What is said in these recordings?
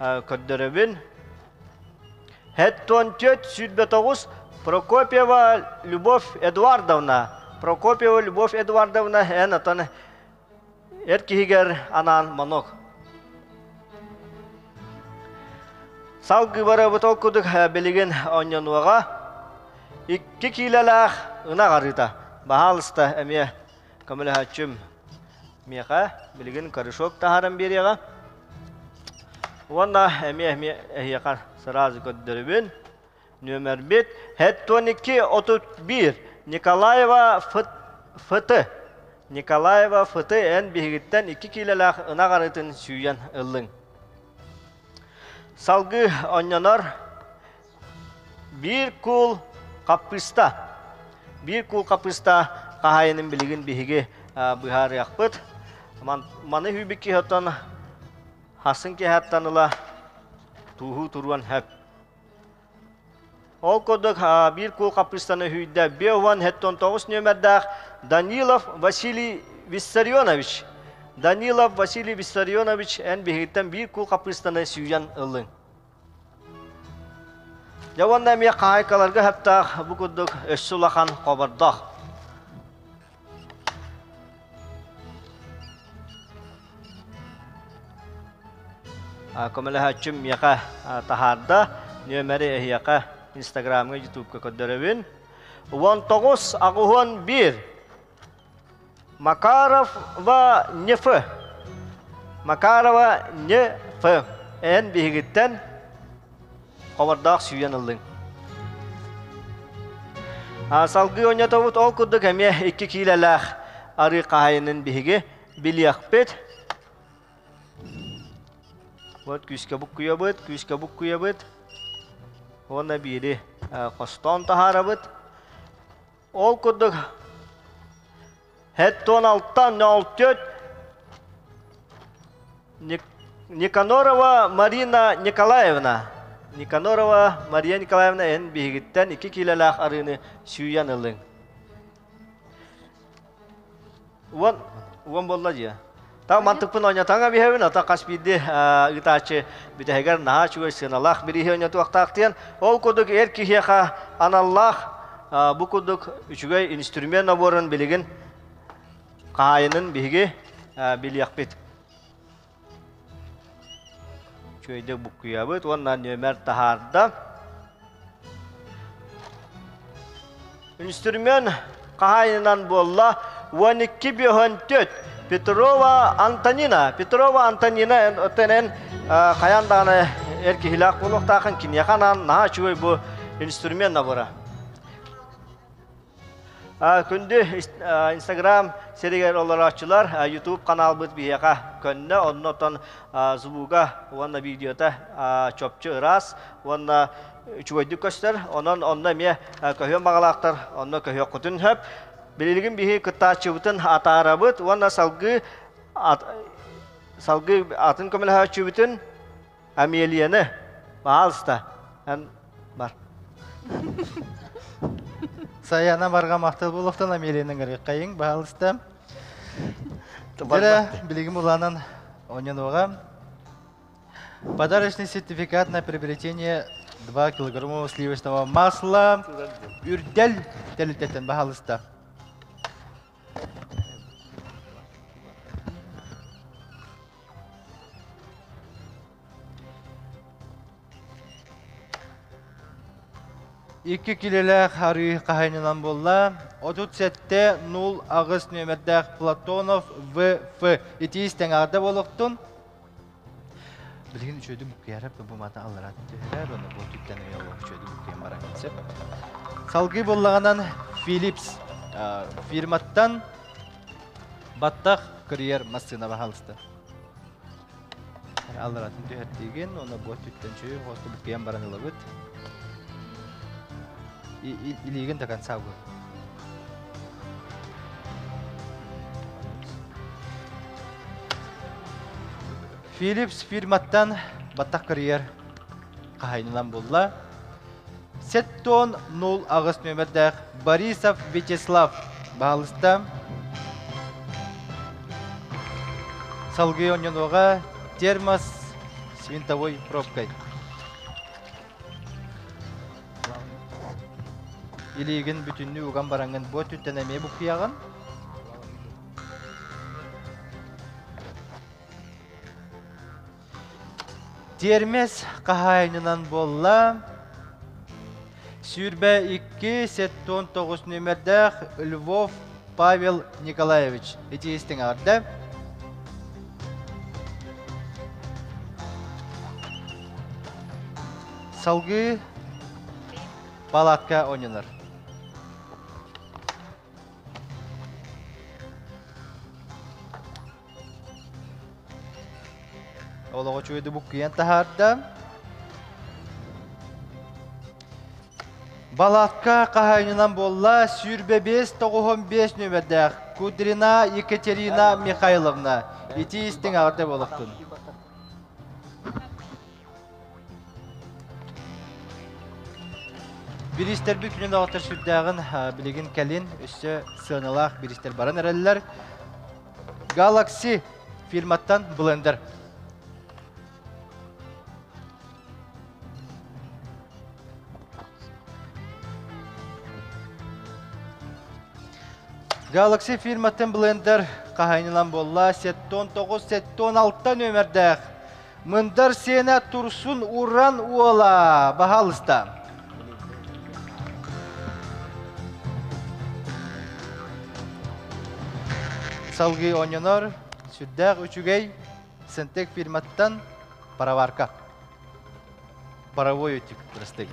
көрдөрөбүн. Хэттон 4 29 Прокопьева Любовь Эдуардовна. Прокопьева Любовь Эдуардовна эн отон эр киһигэр анаан манок. Салгыы барабыт ол кудук билигин онньонуоҕа. Икки киилэлээх ынах арыыта. Баһаалыста эмиэ көмөлөһөөччүм миэхэ билигин корешок таһааран биэриэҕэ. Уонна эмиэ эмиэ эһиэхэ сразу көрдөрөбүн. Нүөмэрбит 12 31 Николаева ФТ. Николаева ФТ эн биһигиттэн 2 киилэлээх ынах арыытын сүүйэн ыллыҥ. Салгыы онньонор биир куул хаппыыста. Биир куул хаппыыста хаһаайынын билигин биһиги быһаарыахпыт. Маны хүүбүт киһи оттон хасын киһаттан ыла тууһуу туруон сөп. Ол курдук биир куул хаппыыстаны үһүйдэ 579 нүөмэрдээх Данилов Василий Виссарионович. Данилов Василий Виссарионович эн биһигиттэн биир куул хаппыыстаны сүүйэн ыллыҥ. Дьэ уонна эмиэ хаһаайкаларга сөптөөх бу курдук өссө улахан хобордоох. Көмөлөһөөччүм миэхэ таһаарда. Нүөмэри эһиэхэ Инстаграмҥа, Ютубка көрдөрөбүн. 19 81 Макарова Неф. Макарова Неф. Эн биһигиттэн хобордоох сүүйэн ыллыҥ. Салгыы ойнотобут ол курдук эмиэ 2 киилэлээх арыы хаһайынын биһиги билиэхпит. Вот күүскэ буккуйабыт, күүскэ буккуйабыт. Уонна биири хостоон таһаарабыт. Ол курдук 76 04 Никанорова Марина Николаевна. Никанорова Мария Николаевна эн биһигиттэн 2 киилэлээх арыыны сүүйэн ылыҥ. Уон, уон буолла дии. Та мантыкпын ойнотоҥа биһэбин, ата хас биирди ыытааччы бүтэһигэр наһаа үчүгэй сыаналаах бирииһи ойнотуохтаах диэн. Ол курдук эр киһиэхэ аналлаах бу курдук үчүгэй инструмент наборун билигин хаһаайынын биһиги билиэхпит. Үчүгэйдик буккуйабыт уонна нүөмэр таһаарда. Инструмент хаһаайынынан буолла 12 бөһөн Петрова Антонина. Петрова Антонина оттон хайаан даҕаны эр киһилээх буолуохтаахын киниэхэ анаан наһаа үчүгэй бу инструмент набора. Күндү Инстаграм сиригэр олорооччулар, YouTube каналбыт биһиэхэ көннө, онно оттон звуга уонна видеота чопчу ыраас уонна үчүгэйдик көстөр. Онон онно эмиэ көһүөн баҕалаахтар, онно көһүөххүтүн сөп. Билигин биһи кыттааччыбытын атаарабыт уонна салгыы салгыы атын көмөлөһөөччүбүтүн Амелияны, пожалуйста, эн бар. Саяна барга махтал болуохтан Амелияны ырыаккайың, пожалуйста. Дьэ, билигин улаанан онньонуоҕа. Подарочный сертификат на приобретение 2 килограмма сливочного масла. Үрдэл тэрилтэттэн, пожалуйста. Икки килэлээх арыы хаһайынынан буолла. 37 08 нүөмэрдээх Платонов ВФ итиис тэҥаҕарда буолуохтун. Билигин үчүгэйдик буккуйара бу мата аллараатын түһэрэр, уонна бу түттэн өйө үчүгэйдик буккуйан баран сөп. Салгыы буоллаҕынан Philips фирматтан Баттах кырыйар массыына баһаалыста. Алларатын түһэртиигин, уонна бу өттүттэн чүй хосту буккуйан баран ылабыт. Илиигин до конца угу. Philips фирматтан баттах кырыйар хаһайынынан булла. Сеттон 08 нөмірдээх Борисов Вячеслав баһалыста. Салгыы онньонуоҕа термос С винтовой пробкой. Илиигин бүтүннүү уган бараҥҥын бу өттүттэн эмиэ буккуйаҕын. Тиэрмэс хаһаайынынан буолла 22 79 нүөмэрдээх Львов Павел Николаевич. Ити истиҥ эҕэрдэ. Салгыы палатка оонньонор. Олоҕу үчүгэйдик буккуйан таһаарда. Балаакка хаһаайынынан буолла 25 95 нүөмэрдээх Кудрина Екатерина Михайловна. Ити истиҥ аҕырда буолуохтун. Бириистэрбит күнүн оҕотор сүрдээҕин билигин кэлин өссө сыаналаах бириистэр баран эрэллэр. Galaxy фирматтан блендер. Galaxy фирматтан блендер хаһайынынан буолла 79 76 нөмердээх Мындар сиэнэ Турсун Уран уола баһаалыста. Салгыы оонньонор сүрдээх үчүгэй Сентек фирматтан пароварка. Паровой утюг, прости.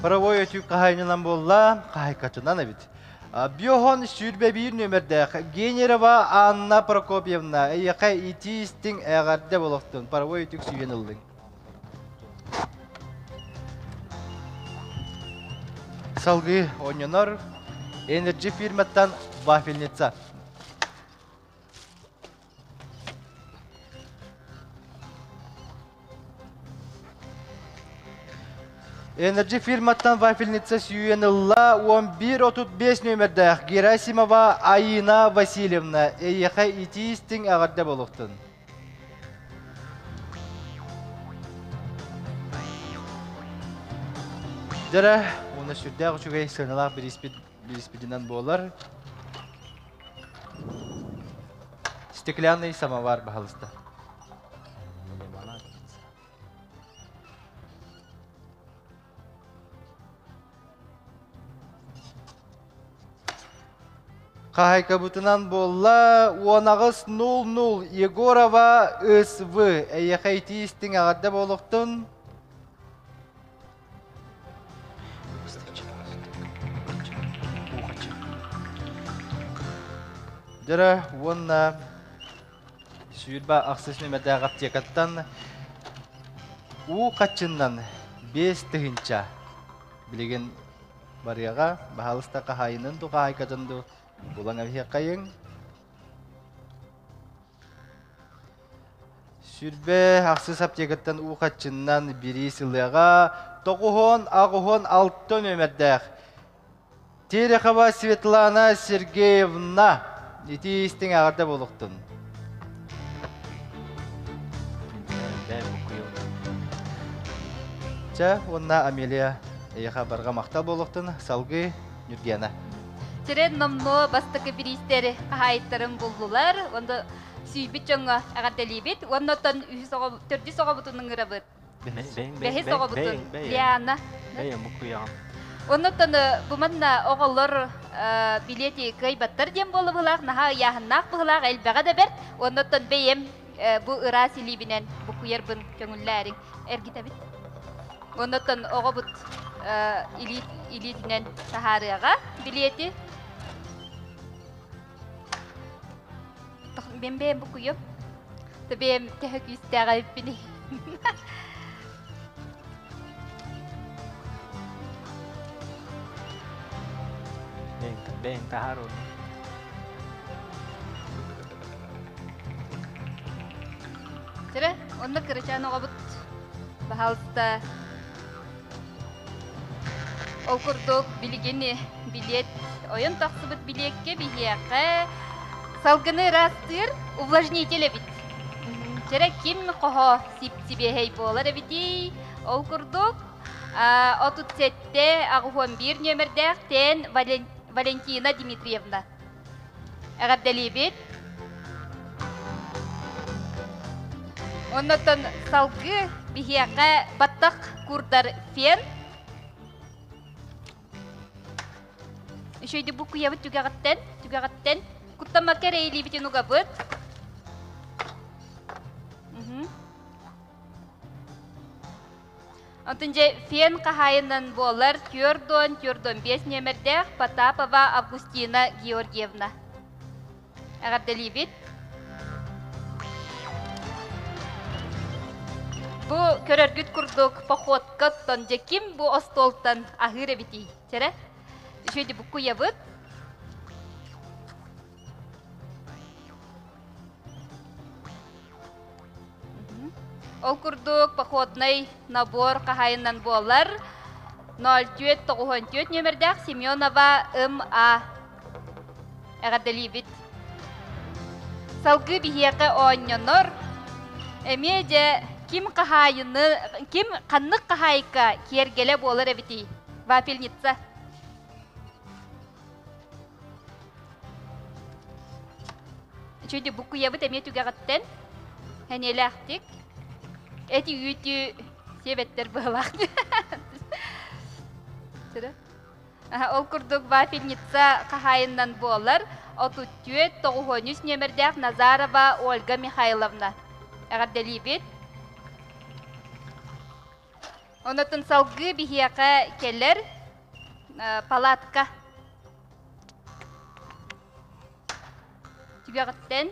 Паровой өтүүк хаһайынынан буолла, хаһайкатынан эбит. Биохон 21 нөмердээх Генерова Анна Прокопьевна, эйиэхэ итии истиҥ эҕэрдэ болохтун. Паровой өтүүк сүүйэн ыллыҥ. Салгыы оонньонор Energy фирматтан вафельница. Energy фирматтан вафельница сүүйэн ылла 11.35 нөмердээх Герасимова Айина Васильевна эйиэхэ итии истиҥ эҕэрдэ буолуохтун. Дьэрэ, уонна сүрдээх үчүгэй сыаналаах бирииспит бирииспитинэн буолар. Стеклянный самовар, баһалыста. Хаһайкабытынан буолла 18.00 Егорова СВ. Эйиэхэ итии истиҥ эҕэрдэ буолуохтун. Дьэрэ уонна 28 нүмердээх аптекаттан уу хаччыннан 5000 билигин барыаҕа баһаалыста хаһаайынын ду хаһаайкатын ду булан эбиһиэххэйиҥ. 28 аптекаттан уу хаччыннан бириис ылыаҕа 96 нүөмэрдээх Терехова Светлана Сергеевна итии истиҥ эҕэрдэ буолуохтун. Чэ, уонна Амелия эйиэхэ барҕа махтал буолуохтун. Салгыы Ньургена. Сирен номнуо бастакы бириистэри хаһаайыттарын буллулар. Онно сүүйбүт дьоҥҥо эҕэрдэлиибит. Уонна оттон үһүс оҕо, төрдүс оҕобутун ыҥырабыт. Бэһис оҕобутун Лиана. Оннуттан бу манна оҕолор билиэти кыайбаттар диэн буолла быһылаах, наһаа ыйааһыннаах быһылаах, элбэҕэ да бэрт. Оннуттан бэйэм бу ыраас илиибинэн буккуйарбын көҥүллээриҥ эргитэбит. Оннуттан оҕобут илиитинэн таһаарыаҕа билиэти. Бэм бэйэм букуйум. Бэйэм төһө күүстээх эбиппиний. Бэйэҥ таһаар уонна. Сэрэ, онно кырачаан оҕобут. Баһаалыста Ол курдук билигин билиэт ойон тахсыбыт билиэккэ биһиэхэ салгыны ыраастыыр увлажнитель эбит. Чэрэ ким хоһо сип-сибиэһэй буолар эбитий? Ол курдук 37 81 нүөмэрдээх Тен Валентина Дмитриевна. Эҕэрдэлиибит. Оннотон салгыы биһиэхэ баттах курдар фен. Үчүгэйдик буккуйабыт түгэҕиттэн, түгэҕиттэн. Куттаммакка эрэ илиибитин угабыт. Онтон дьэ фен хаһаайынан буолар 44 45 нүөмэрдээх Потапова Августина Георгиевна. Эҕэрдэлиибит. Бу көрөргүт курдук походка оттон дьэ ким бу остуолтан аһыыр эбитий? Чэрэ? Үчүгэйдик буккуйабыт. Ол курдук походный набор хаһаайынан буолар 0494 нүөмэрдээх Семенова МА. Эҕэрдэлиибит. Салгыы биһиэхэ оонньонор. Эмиэ дьэ ким хаһаайыны, ким ханнык хаһаайка киэргэлэ буолар эбитий? Вафельница. Үчүгэй буккуйабыт эмиэ түгэҕиттэн эниэлээхтик эти үүтү сиэбэттэр быһалаах. Ол курдук вафельница хаһаайынынан буолар 34 93 нүөмэрдээх Назарова Ольга Михайловна. Эҕэрдэлиибит. Онотун салгыы биһиэхэ кэлэр палатка. Түгэҕиттэн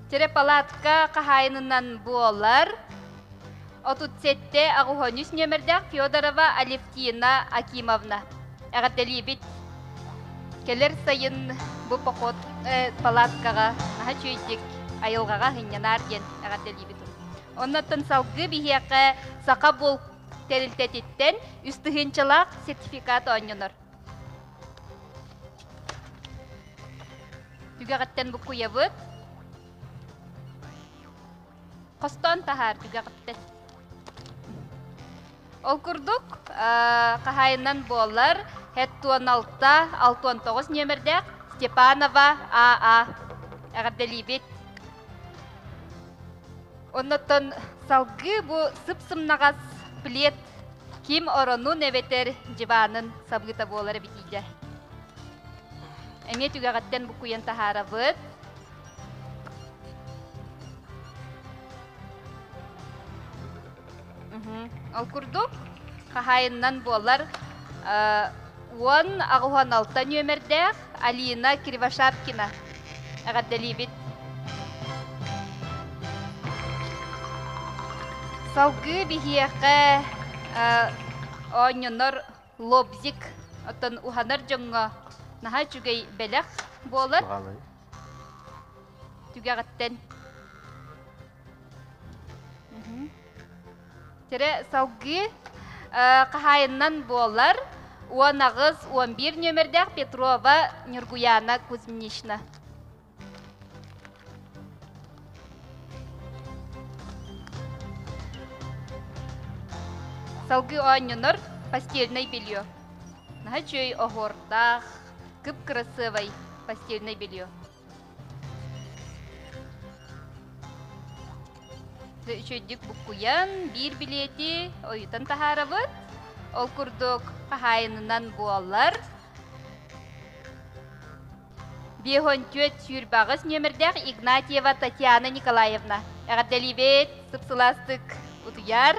Телепалатка хаһаайынынан буолар 37 аҕыһонүс нүөмэрдээх Федорова Алевтина Акимовна. Эҕэрдэлиибит! Кэлэр сайын бу поход палаткаҕа наһаа үчүгэйдик айылҕаҕа сынньанаар диэн эҕэрдэлиибит. Оннуттан салгыы биһиэхэ Саха булт тэрилтэтиттэн үс тыһыынчалаах сертификат оонньонор. Түгэҕиттэн буккуйабыт. Хостоон таһаар түгэҕиттэн. Ол курдук, хаһаайынан буолар 76 69 нүөмэрдээх Степанова АА. Эҕэрдэлиибит. Оннуттан салгыы бу сып-сымнаҕас плед ким оронун эбэтэр дьыбаанын сабыыта буолар эбитиидэ. Эмиэ түгэҕиттэн буккуйан таһаарабыт. Ол курдук, хаһаайынынан буолар 10 86 нүөмэрдээх Алина Кривошапкина. Эҕэрдэлиибит. Салгыы биһиэхэ оонньонор лобзик, оттон уһанар дьоҥҥо наһаа үчүгэй бэлэх буолар. Түгэҕиттэн. Тирэ салгыы хаһаайынынан буолар 18 11 нүөмэрдээх Петрова Нюргуяна Кузьминична. Салгыы оонньонор постельнай белье. Наһаа үчүгэй оһуордаах, кып-кырасыабай постельнай белье. Үчүгэйдик буккуйан, биир билиэти ойутан таһаарабыт. Ол курдук хаһаайынынан буолар. 54 сүүрбэҕис нүөмэрдээх Игнатьева Татьяна Николаевна. Эҕэрдэлиибит, сып-сылаастык утуйар.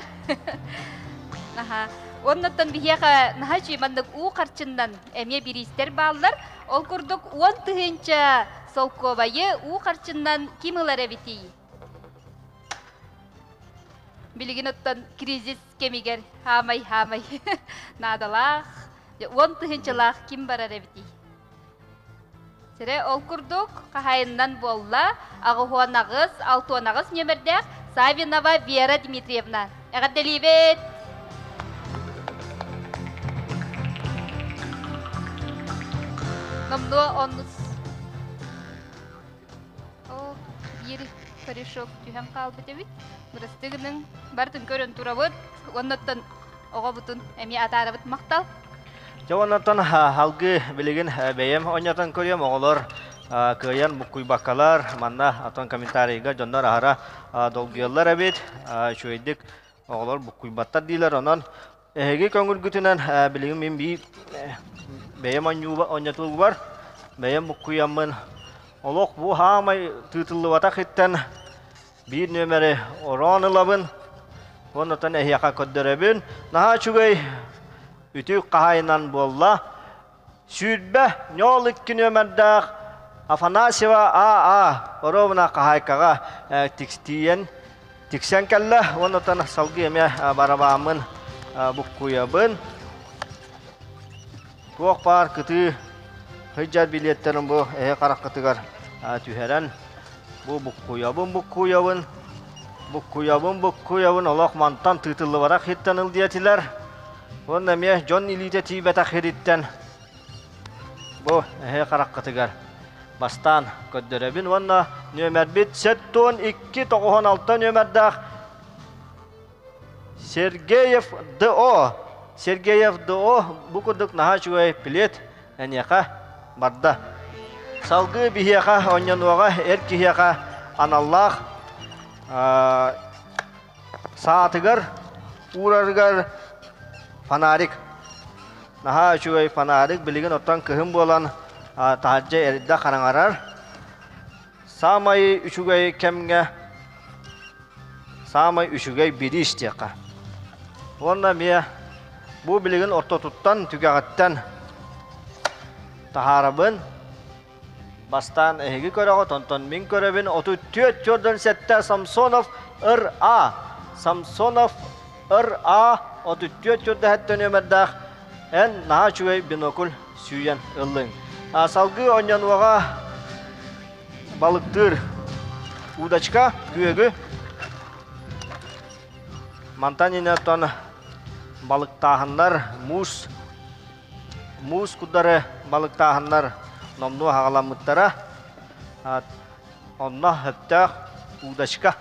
Аха. Оннуттан биһиэхэ наһаа үчүгэй маннык уу харчыннан эмиэ бириистэр бааллар. Ол курдук 10 000 солкуобайы уу харчыннан ким ылар эбитий? Билигин оттон кризис кэмигэр хаамай-хаамай наадалаах, 10 тыһыынчалаах ким барар эбитий? Сире ол курдук хаһайыннан буолла аҕыһуон аҕыс, алтуон аҕыс нүөмэрдээх Савинова Вера Дмитриевна. Эҕэрдэлиибит! Номнуо онус О, биир корешок түһэн хаалбыт эбит. Бырастыы гыныҥ, барытын көрөн турабыт. Оннуттан оҕобутун эмиэ атаарабыт махтал. Дьэ оннуттан алгыы билигин бэйэм онньотон көрүөм оҕолор кыайан буккуйбаккалар манна атын комментарийга дьоннор аһара долгуйаллар эбит үчүгэйдик оҕолор буккуйбаттар диилэр онон эһиги көҥүлгүтүнэн билигин мин бии бэйэм онньотуубар бэйэм буккуйаммын олох бу хаамай тыытыллыбатах иттэн биир нүөмэри ороон ылабын уоннатан эһиэхэ көрдөрөбүн наһаа үчүгэй үтүк хаһаайынан буолла 20 ньоол икки нүөмэрдээх Афанасьева А.А. Оровна хаһаайкаҕа тикстийэн тиксэн кэллэ уоннатан салгыы эмиэ барабааммын буккуйабын туох баар кытыы сылдьар билиэттэрин бу эһи хараххытыгар түһэрэн бу буккуйабын буккуйабын буккуйабын буккуйабын олох мантан тыытыллыбатах хиттэн ыл диэтилэр уонна эмиэ дьон илиитэ тиийбэтэх хириттэн бу эһи хараххытыгар бастаан көрдөрөбүн уонна нүөмэрбит 72 96 нүөмэрдээх Сергеев ДО. Сергеев ДО бу курдук наһаа үчүгэй плед эниэхэ барда. Салгыы биһиэхэ онньонуоҕа эр киһиэхэ аналлаах саатыгар уурарыгар фонарик. Наһаа үчүгэй фонарик билигин оттон кыһын буолан таһырдьа эрдэ хараҥарар. Саамай үчүгэй кэмҥэ саамай үчүгэй бириис диэххэ. Уонна эмиэ бу билигин ортотуттан, түгэҕиттэн таһаарабын. Бастаан эһиги көрөҕүт, онтон мин көрөбүн. 34 47 Самсонов РА. Самсонов РА 34 47 нүөмэрдээх эн наһаа үчүгэй бинокль сүүйэн ыллыҥ. Салгыы онньонуоҕа балыктыыр удочка, күөгү. Мантан иннинэ балыктааһыннар, муус, муус кудары балыктааһыннар номнуо хаҕаламмыттара. Онно сөптөөх удочка.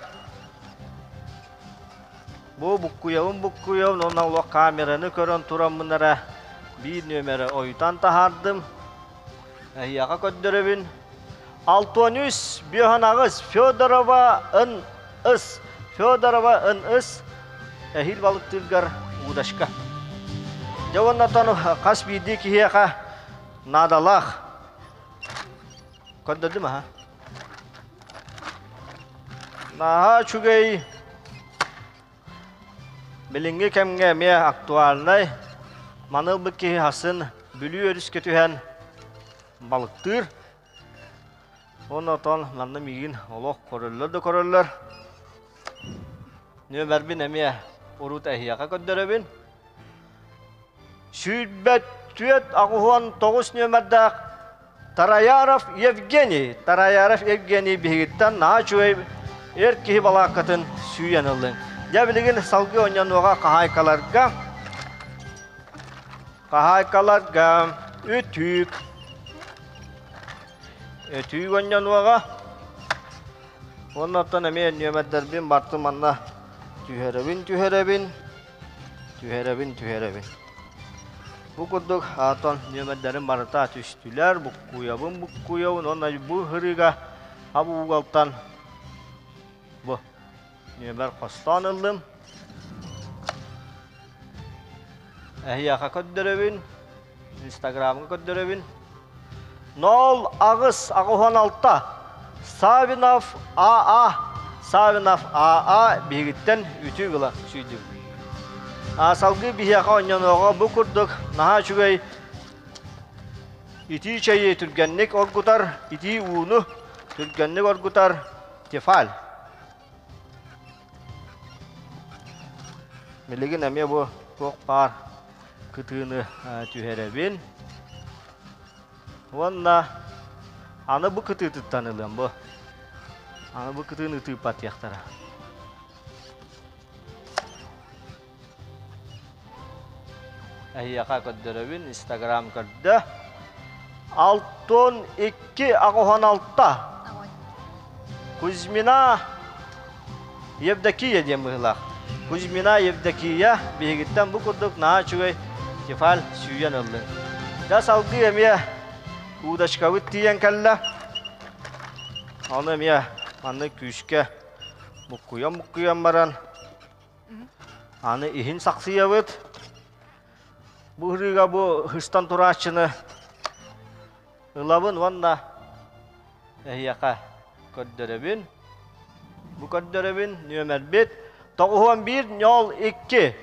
Бу буккуйабын буккуйабын уонна олох камераны көрөн тураммын эрэ биир нүөмэри ойутан таһаардым. Эһиэхэ көрдөрөбүн. Алтуонүс Бүөһанаҕыс Федорова ын ыс Федорова ын ыс эһиил балыктыыргар удочка. Дьэ уонна оттон хас биирдии киһиэхэ наадалаах. Көрдөрдүм аха. Наһаа үчүгэй Билиҥҥи кэмҥэ эмиэ актуальнай. Маны ылбыт киһи хасын Бүлүү өрүскэ түһэн балыктыыр. Уонна отон манна миигин олох көрөллөр да көрөллөр. Нүөмэрбин эмиэ урут эһиэхэ көрдөрөбүн. 24 89 нүөмэрдээх Тараяров Евгений. Тараяров Евгений биһигиттэн наһаа үчүгэй эр киһи балааккатын сүүйэн ыллыҥ. Дьэ билигин салгыы онньонуоҕа хаһаайкаларга хаһаайкаларга үтүүк өтүүк онньонуоҕа уонна оттон эмиэ нүөмэрдэрбин бартым манна түһэрэбин түһэрэбин Түһэрэбин, түһэрэбин. Бу курдук аатон нүөмэрдэрим барыта түстүлэр, буккуйабын, буккуйабын уонна бу һырыыга абуугалтан бу нүөмэр хостоон ыллым. Эһиэхэ көрдөрөбүн, Инстаграмҥа көрдөрөбүн. 0 8 86 Савинов АА Савинов АА биһигиттэн үтүө гыла сүүйдүм. Салгыы биһиэхэ онньонуоҕа бу курдук наһаа үчүгэй итии чэйи түргэнник оргутар, итии ууну түргэнник оргутар Тефаль. Билигин эмиэ бу туох баар кытыыны түһэрэбин. Уонна Аны бу кытыытыттан ылыам бу. Аны бу кытыыны ытыыппатыахтара. Эһиэхэ көрдөрөбүн, Инстаграм көрдө. Алтон 2 аҕыһон алта. Кузьмина Евдокия диэн быһыылаах. Кузьмина Евдокия биһигиттэн бу курдук наһаа үчүгэй Тефаль сүүйэн ыллын. Дьэ салгыы эмиэ удочкабыт тиийэн кэллэ. Ону эмиэ маннык күүскэ буккуйан-буккуйан баран аны иһин сахсыйабыт. Бу ырыыга бу хыстан турааччыны ылабын уонна эһиэхэ көрдөрөбүн. Бу көрдөрөбүн нүөмэрбит 91 02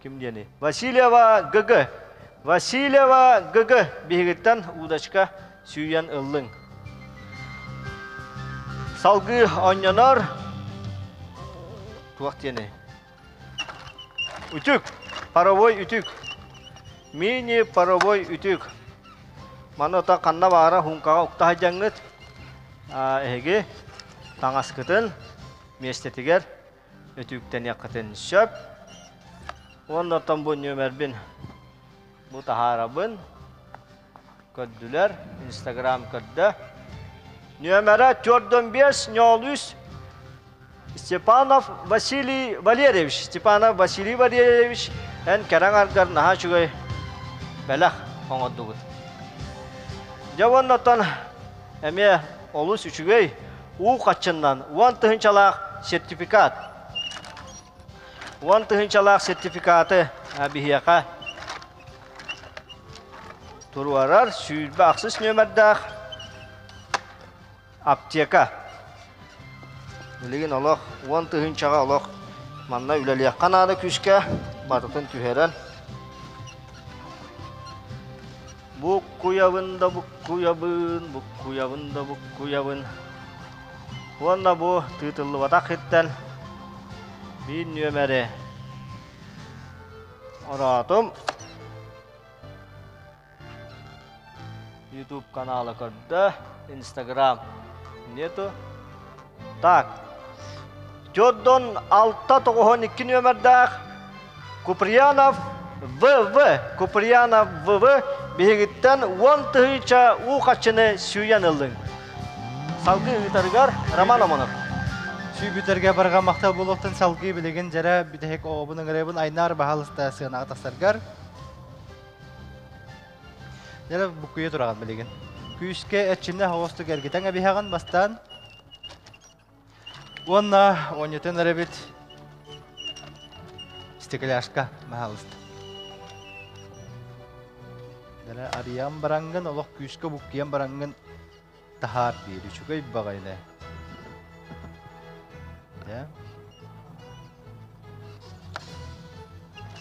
ким диэни? Васильева ГГ. Васильева ГГ биһигиттэн удочка сүүйэн ыллыҥ. Салгыы оонньонор туох диэни? Үтүк, паровой үтүк. Мини паровой үтүк. Маны ота ханна баара хункаҕа укта сылдьаҥҥыт эһиги таҥаскытын миэстэтигэр өтүүктэниэххитин сөп. Уонна оттон бу нүөмэрбин бу таһаарабын. Көрдүлэр, Инстаграм көрдө. Нүөмэрэ 45 03 Степанов Василий Валерьевич. Степанов Василий Валерьевич, эн кэрэҥ аргар наһаа үчүгэй бэлэх оҥордубут. Дьэ уонна оттон эмиэ олус үчүгэй уу хаччыннан уон тыһыынчалаах сертификат. Уон тыһыынчалаах сертификаты биһиэхэ туруорар 28 нүөмэрдээх аптека. Билигин олох 10 тыһыынчаҕа олох манна үлэлиэххэ наада күүскэ барытын түһэрэн. Буккуйабын да буккуйабын, буккуйабын да буккуйабын. Уонна бу тыытыллыбатах хиттэн биир нүөмэри ороотум. YouTube канала көрдө, Instagram нету. Так, Төрдөн алта тоҕуһун икки нүөмэрдээх Куприянов ВВ, Куприянов ВВ биһигиттэн 10 тыһыынча уу хаччыны сүүйэн ыллыҥ. Салгыы ыытарыгар Роман Омонов. Сүүбүтэргэ барҕа махтал буолуохтун салгыы билигин дьэрэ бүтэһик оҕобун ыҥырыабын Айнаар баһалыста сыанаҕа тахсаргар. Дьэрэ буккуйа тураҕын билигин. Күүскэ эрчимнэ оҕостук эргитэн эбиһэҕин бастаан. Уонна оонньотон эрэбит стекляшка баһалыста. Дьэрэ арыйан бараҥҥын олох күүскэ буккуйан бараҥҥын таһаар биир үчүгэй баҕайыны. Дьэ.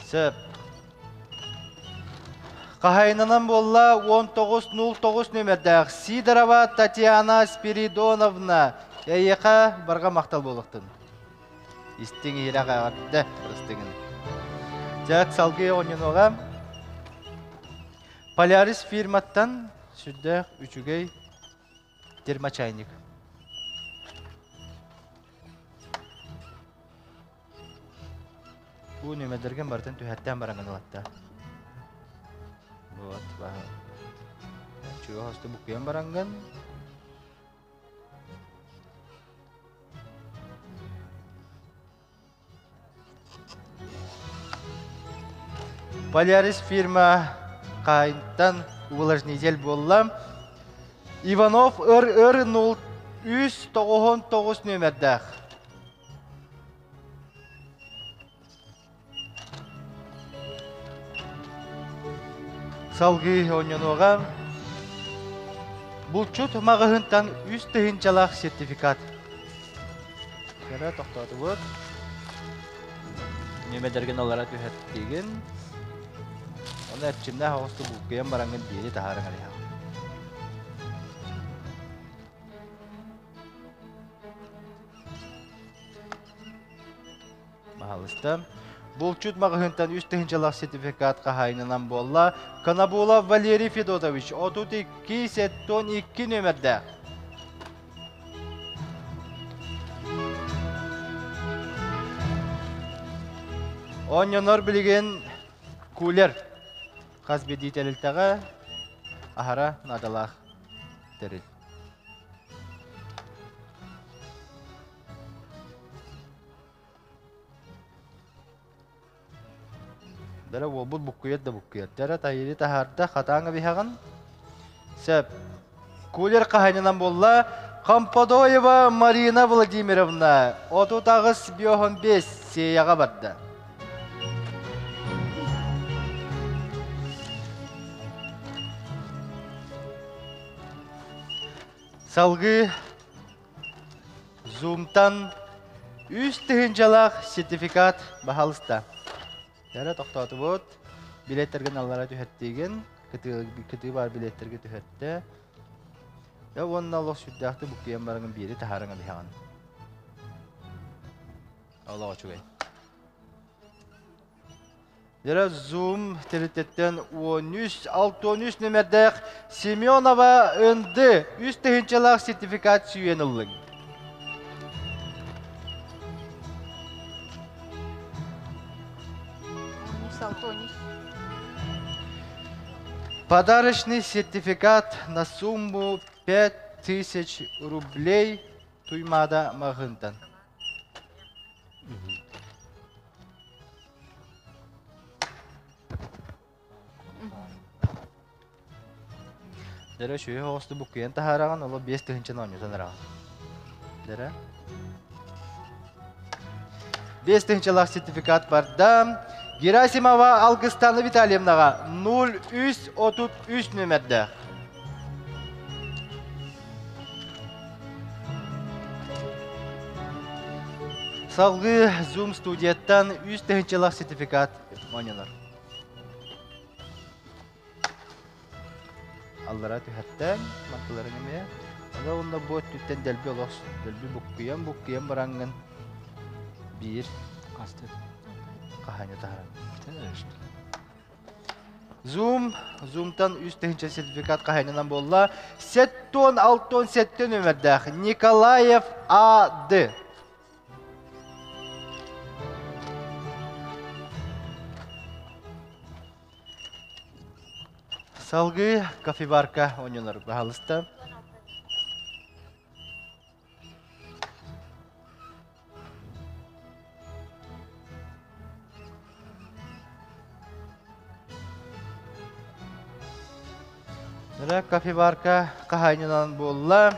Сөп. Хаһайынынан буолла 1909 нүөмэрдээх Сидорова Татьяна Спиридоновна. Эйиэхэ барҕа махтал буолуохтун. Истиҥ иһирэх эҕэрдэ ырыстыгын. Дьэ, салгыы оонньонуоҕа. Полярис фирматтан сүрдээх үчүгэй термочайник. Бу нүөмэрдэргин барытын түһэртээн бараҥын ылатта. Вот, Чуга хосту буккуйан бараҥгын. Полярис фирма хаһайынтан увлажнитель буолла. Иванов ыр-ыр 03 99 нүөмэрдээх. Салгыы оонньонуоҕа Булчут маҕаһыынтан үс тыһыынчалаах сертификат. Кэрэ тохтоотубут. Нүөмэрдэргин аллара түһэртигин. Оны эрчимнээх оҕусту булкуйан бараҥҥын биэри таһааран эриһэҕин. Баһалыста. Булчут маҕаһыынтан үс тыһыынчалаах сертификат хаһаайынынан буолла Конобулов Валерий Федотович 32 72 нүөмэрдээх. Оонньонор билигин кулер хас биирдии тэрилтэҕэ аһара наадалаах тэрил. Дара уолбут буккуйар да буккуйар. Дара тайыри таһаарда, хатааҥа биһэҕин. Сөп. Кулер хаһайынынан буолла. Комподоева Марина Владимировна 38 биоһон 5 сеяҕа барда. Салгыы Зумтан үс тыһыынчалаах сертификат баһалыста. Дара тохтоотубут. Билеттэргин аллара түһэртиигин. Кытыы баар билеттэргэ түһэртэ. Я уонна олох сүрдээхтик буккуйан бараҥын биэри таһаарыҥа биһэҕин. Олох үчүгэй. Дьэ, Zoom тэрилтэттэн 13 63 нүмердээх Семенова НД үс тыһыынчалаах сертификат сүүйэн ыллыҥ. Подарочный сертификат на сумму 5000 рублей Туймаада маҕаһыынтан. Дэрэ үчүгэй оҕусту буккуйан таһаараҕын, оло 5000-ны оонньотон араҕын. Дэрэ. 5000-лаах сертификат барда. Герасимова Алгыстана Витальевнаҕа 0333 нүөмэрдээх. Салгыы Zoom студияттан үс тыһыынчалаах сертификат оонньонор. Аллара түһэртэн, мантыларын эмиэ. Аны онно бу өттүттэн дэлби олох дэлби буккуйан буккуйан бараҥҥын биир хаһаанньа таһаран. Zoom, Zoom-тан үс тыһыынча сертификат хаһайынынан буолла. 76 нөмердээх Николаев А.Д. Салгыы кофеварка оонньонор баһалыста. Нөрэ кофеварка хаһаайынынан буолла.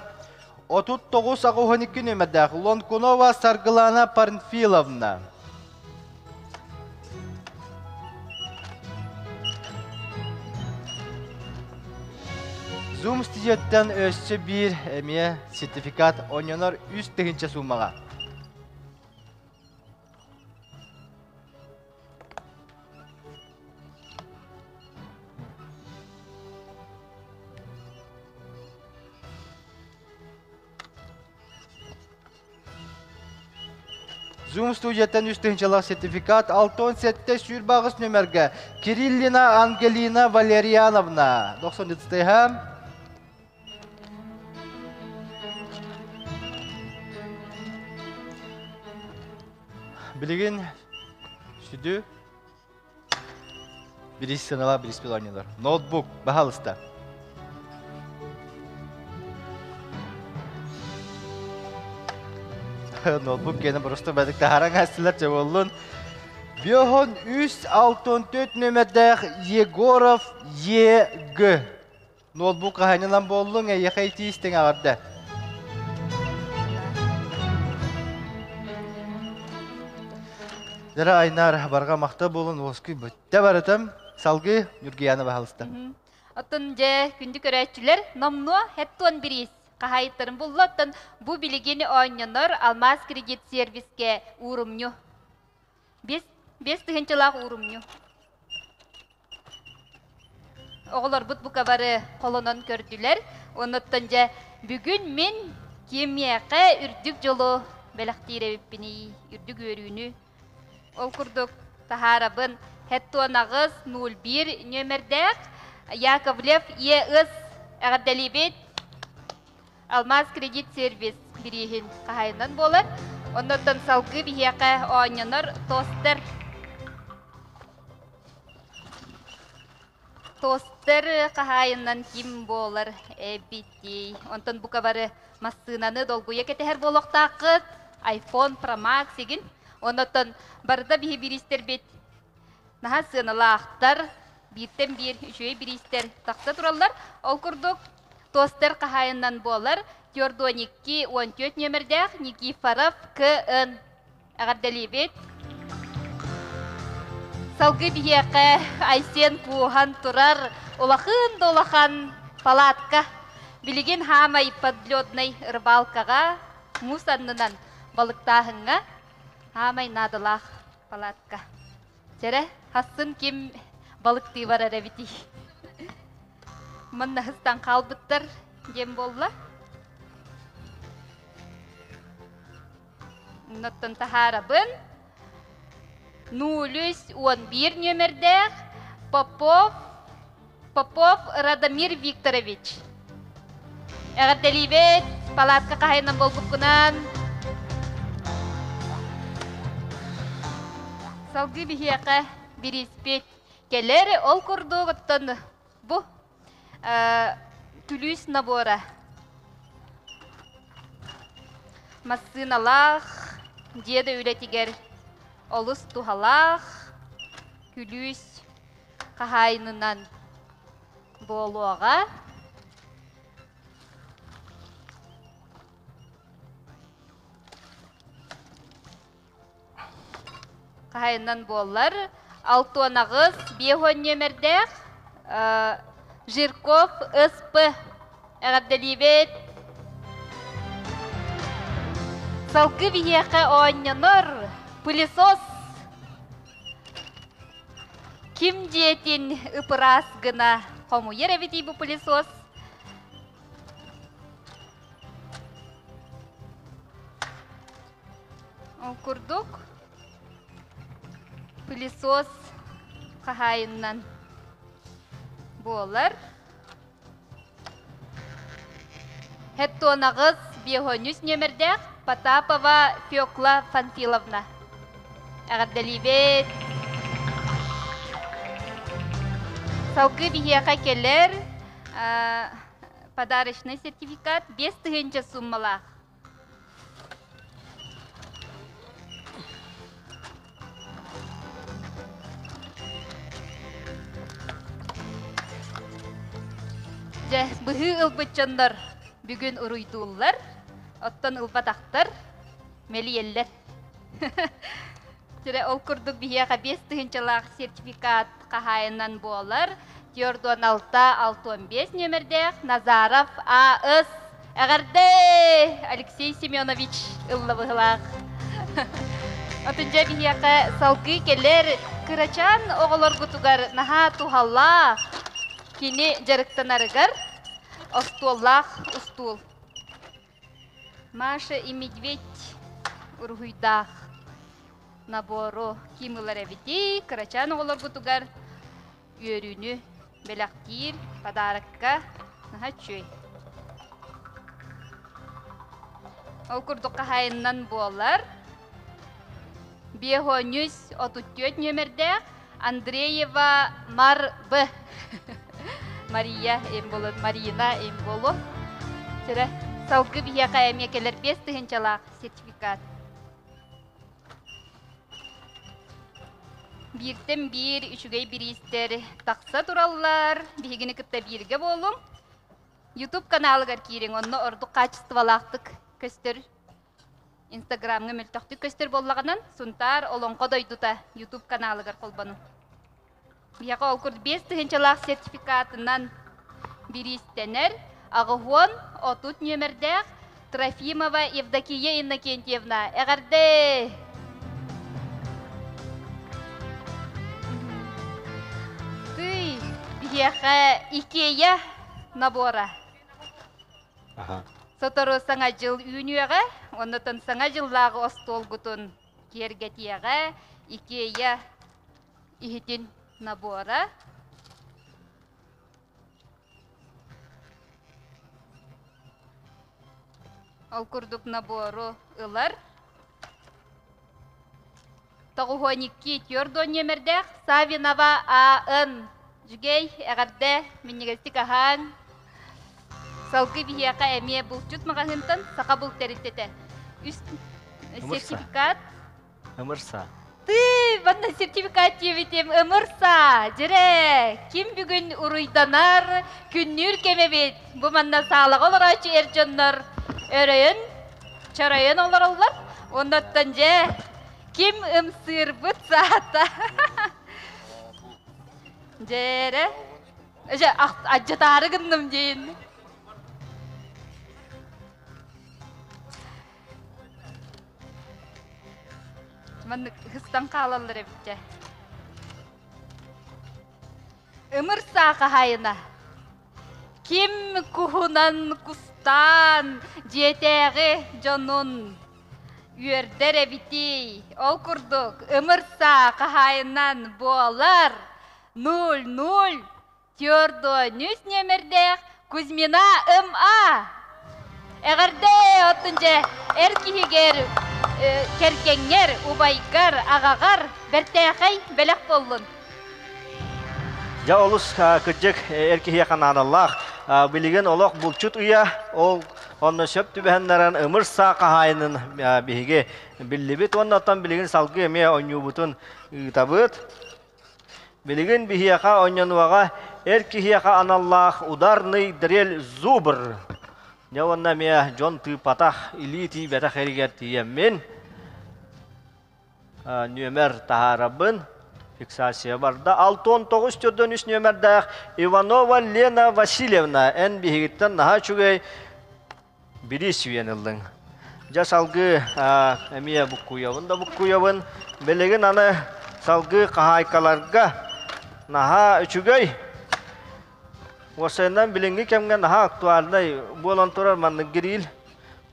39 аҕыһын нөмердээх Лонкунова Саргылана Парнфиловна. Zoom студияттан өссө биир эмиэ сертификат оонньонор үс тыһыынча суумаҕа. Zoom студияттан үс тыһыынчалаах сертификат 67 сүүрбаҕыс нүмергэ Кириллина Ангелина Валерьяновна. 93 Билигин сүдү Бирис сыаналаах бирис оонньуулар. Ноутбук, баһаалыста. Ноутбук киэнэ просто бадык таһааран астылар чэ буоллун. Биохон үс алтон төрт нөмердээх Егоров ЕГ. Ноутбук хаһанынан буоллуҥ, эйиэхэ итии-истиҥ эҕэрдэ. Дара Айнаар барҕа махта буолун уоскуй бүттэ барытым. Салгыы Ньургуяна баһалыста. Оттон дьэ күндү көрөөччүлэр номнуо хеттуон бириис хаһаайыттарын булла. Оттон бу билигин оонньонор Алмаз кредит сервиске уурумньу. Бес тыһынчалаах уурумньу. Оҕолорбут бука бары холонон көрдүлэр. Оннуттан дьэ бүгүн мин кимиэхэ үрдүк дьолу бэлэхтиир эбиппиний, үрдүк үөрүүнү. Ол курдук. Таһаарабын 78 01 нүөмэрдээх Яковлев ЕС эҕэрдэлиибит. Алмаз кредит сервис бирииһин хаһайынан буолар. Оннуттан салгыы биһиэхэ оонньонор тостер Тостер хаһаайынынан ким буолар эбитий? Онтон бука бары массыынаны долгуйа кэтэһэр буолуохтааххыт. iPhone Pro Max игин. Оннуттан барыта биһи бириистэрбит наһаа сыаналаахтар. Бииртэн биир үчүгэй бириистэр тахса тураллар. Ол курдук тостер хаһаайынынан буолар 42 14 нүөмэрдээх Никифоров КН Эҕэрдэлиибит! Салгыы биһиэхэ Айсен кууһан турар улахан да улахан палатка. Билигин хаамай подледнай рыбалкаҕа муус аннынан балыктааһыҥҥа хаамай наадалаах палатка. Чэрэ, хассын ким балыктыы барар эбитий? Манна хыстан хаалбыттар диэн буолла. Оннуттан таһаарабын. 011 нүөмэрдээх Попов Попов Радомир Викторович. Эҕэрдэлиибит, палатка хаһайынан буолбуккунан. Салгыы биһиэхэ бирииспит кэлэр. Ол курдук оттон бу күлүүс набора массыыналаах дьиэ да үлэтигэр олус туһалаах күлүүс хаһаайынынан буолуоҕа. Хаһайынан буоллар, 68 5 нүөмэрдээх Жирков СП эҕэрдэлиибит. Салгыы биһиэхэ оонньонор пылесос. Ким дьиэтин ып-ыраас гына хомуйар эбитий бу пылесос? Ол курдук пылесос хаһаайынынан буолар. Хеттуонаҕыс биэһонүс нүөмэрдээх Потапова Фекла Фанфиловна. Эҕэрдэлиибит! Салгыы биһиэхэ кэлэр подарочный сертификат 5000 суммалаах. Дьэ, быһыы ылбыт дьоннор бүгүн уруйдууллар, оттон ылбатахтар мэлийэллэр. Тирэ ол курдук биһиэхэ 5 тыһыынчалаах сертификат хаһаайынан буолар. 46 65 нүөмэрдээх Назаров А.С. Эҕэрдэ! Алексей Семенович ылла быһылаах. Отунжа биһиэхэ салгыы кэлэр кырачаан оҕолоргутугар наһаа туһалаах кини дьарыктанарыгар остуоллаах устуул. Маша и медведь уруһуйдаах набору ким ылар эбитий? Кырачаан оҕолоргутугар үөрүүнү бэлэхтиир подарокка наһаа үчүгэй. Ол курдук хаһаайынынан буолар. 534 нүөмэрдээх Андреева Мар Б. Мария Эмболу, Марина Эмболу. Сэрэ, салгы биһиэхэ эмиэ кэлэр 5 тыһыынчалаах сертификат. Бииртэн биир үчүгэй бириистэр тахса тураллар. Биһигини кытта бииргэ буолуҥ. YouTube каналыгар киириҥ, онно ордук хаачыстыбалаахтык көстөр Инстаграмҥа мөлтөхтүк көстөр буоллаҕынан, Сунтаар Олоҥхо дойдута YouTube каналыгар холбонуҥ. Биһиэхэ ол курдук 5 тыһыынчалаах сертификатынан бириистэнэр 80 нүөмэрдээх Трофимова Евдокия Иннокентьевна. Эҕэрдэ! Тый, биһиэхэ Икея набора. Сотору Саҥа дьыл үүнүөҕэ, оннотон Саҥа дьыллааҕы остуолгутун киэргэтиэҕэ, Икея. иһитин набора. Ол курдук набору ылар. Тоҕуһуон икки түөрт нүөмэрдээх Савинова А.Н. Дьүгэй, эҕэрдэ, минньигэстик аһаан. Салгыы биһиэхэ эмиэ булчут маҕаһыынтан саха булт тэрилтэтэ. Үс сертификат. Ымырса. Ты, манна сертификат диэбитим ымырса. Дьэрэ, ким бүгүн уруйданар, күннүүр кэмэбит. Бу манна саалаҕа олорооччу эр дьоннор өрөйөн, чоройон олороллор. Оннуттан дьэ, ким ымсыырбыт саата. Дьэрэ. Дьэ, адьатаары гынным диин. Маннык ыһыстан хаалаллар эбит Ымыр саа хаһаайына. Ким куһунан кустаан дьиэтээҕи дьонун үөрдэр эбитий? Ол курдук ымыр саа хаһаайынан буолар 0-0 Төрдүөнүс нүөмэрдээх Кузьмина М.А. Эҕэрдэ оттон дьэ эр киһигэр, кэргэҥҥэр, убайгар, аҕаҕар бэртээхэй бэлэх буоллун. Дьэ олус кырдьык эр киһиэхэ наадалаах. Билигин олох булчут ыйа, ол онно сөп түбэһэн ымыр саа хаһаайынын биһиги биллибит уонна оттон билигин салгыы эмиэ оонньуубутун ыытабыт. Билигин биһиэхэ онньонуоҕа эр киһиэхэ аналлаах ударный дрель зубр. Дьэ уонна эмиэ дьон тыыппатах, илии тиийбэтэх эригэр тиийэммин нүөмэр таһаарабын. Фиксация барда. 69 төрдөн үс нүөмэрдээх Иванова Лена Васильевна эн биһигиттэн наһаа үчүгэй Бириис сүүйэн ыллыҥ. Дьэ салгыы эмиэ буккуйабын да буккуйабын. Билигин аны салгыы хаһаайкаларга наһаа үчүгэй. Уопсайынан билиҥҥи кэмҥэ наһаа актуальнай буолан турар маннык гриль.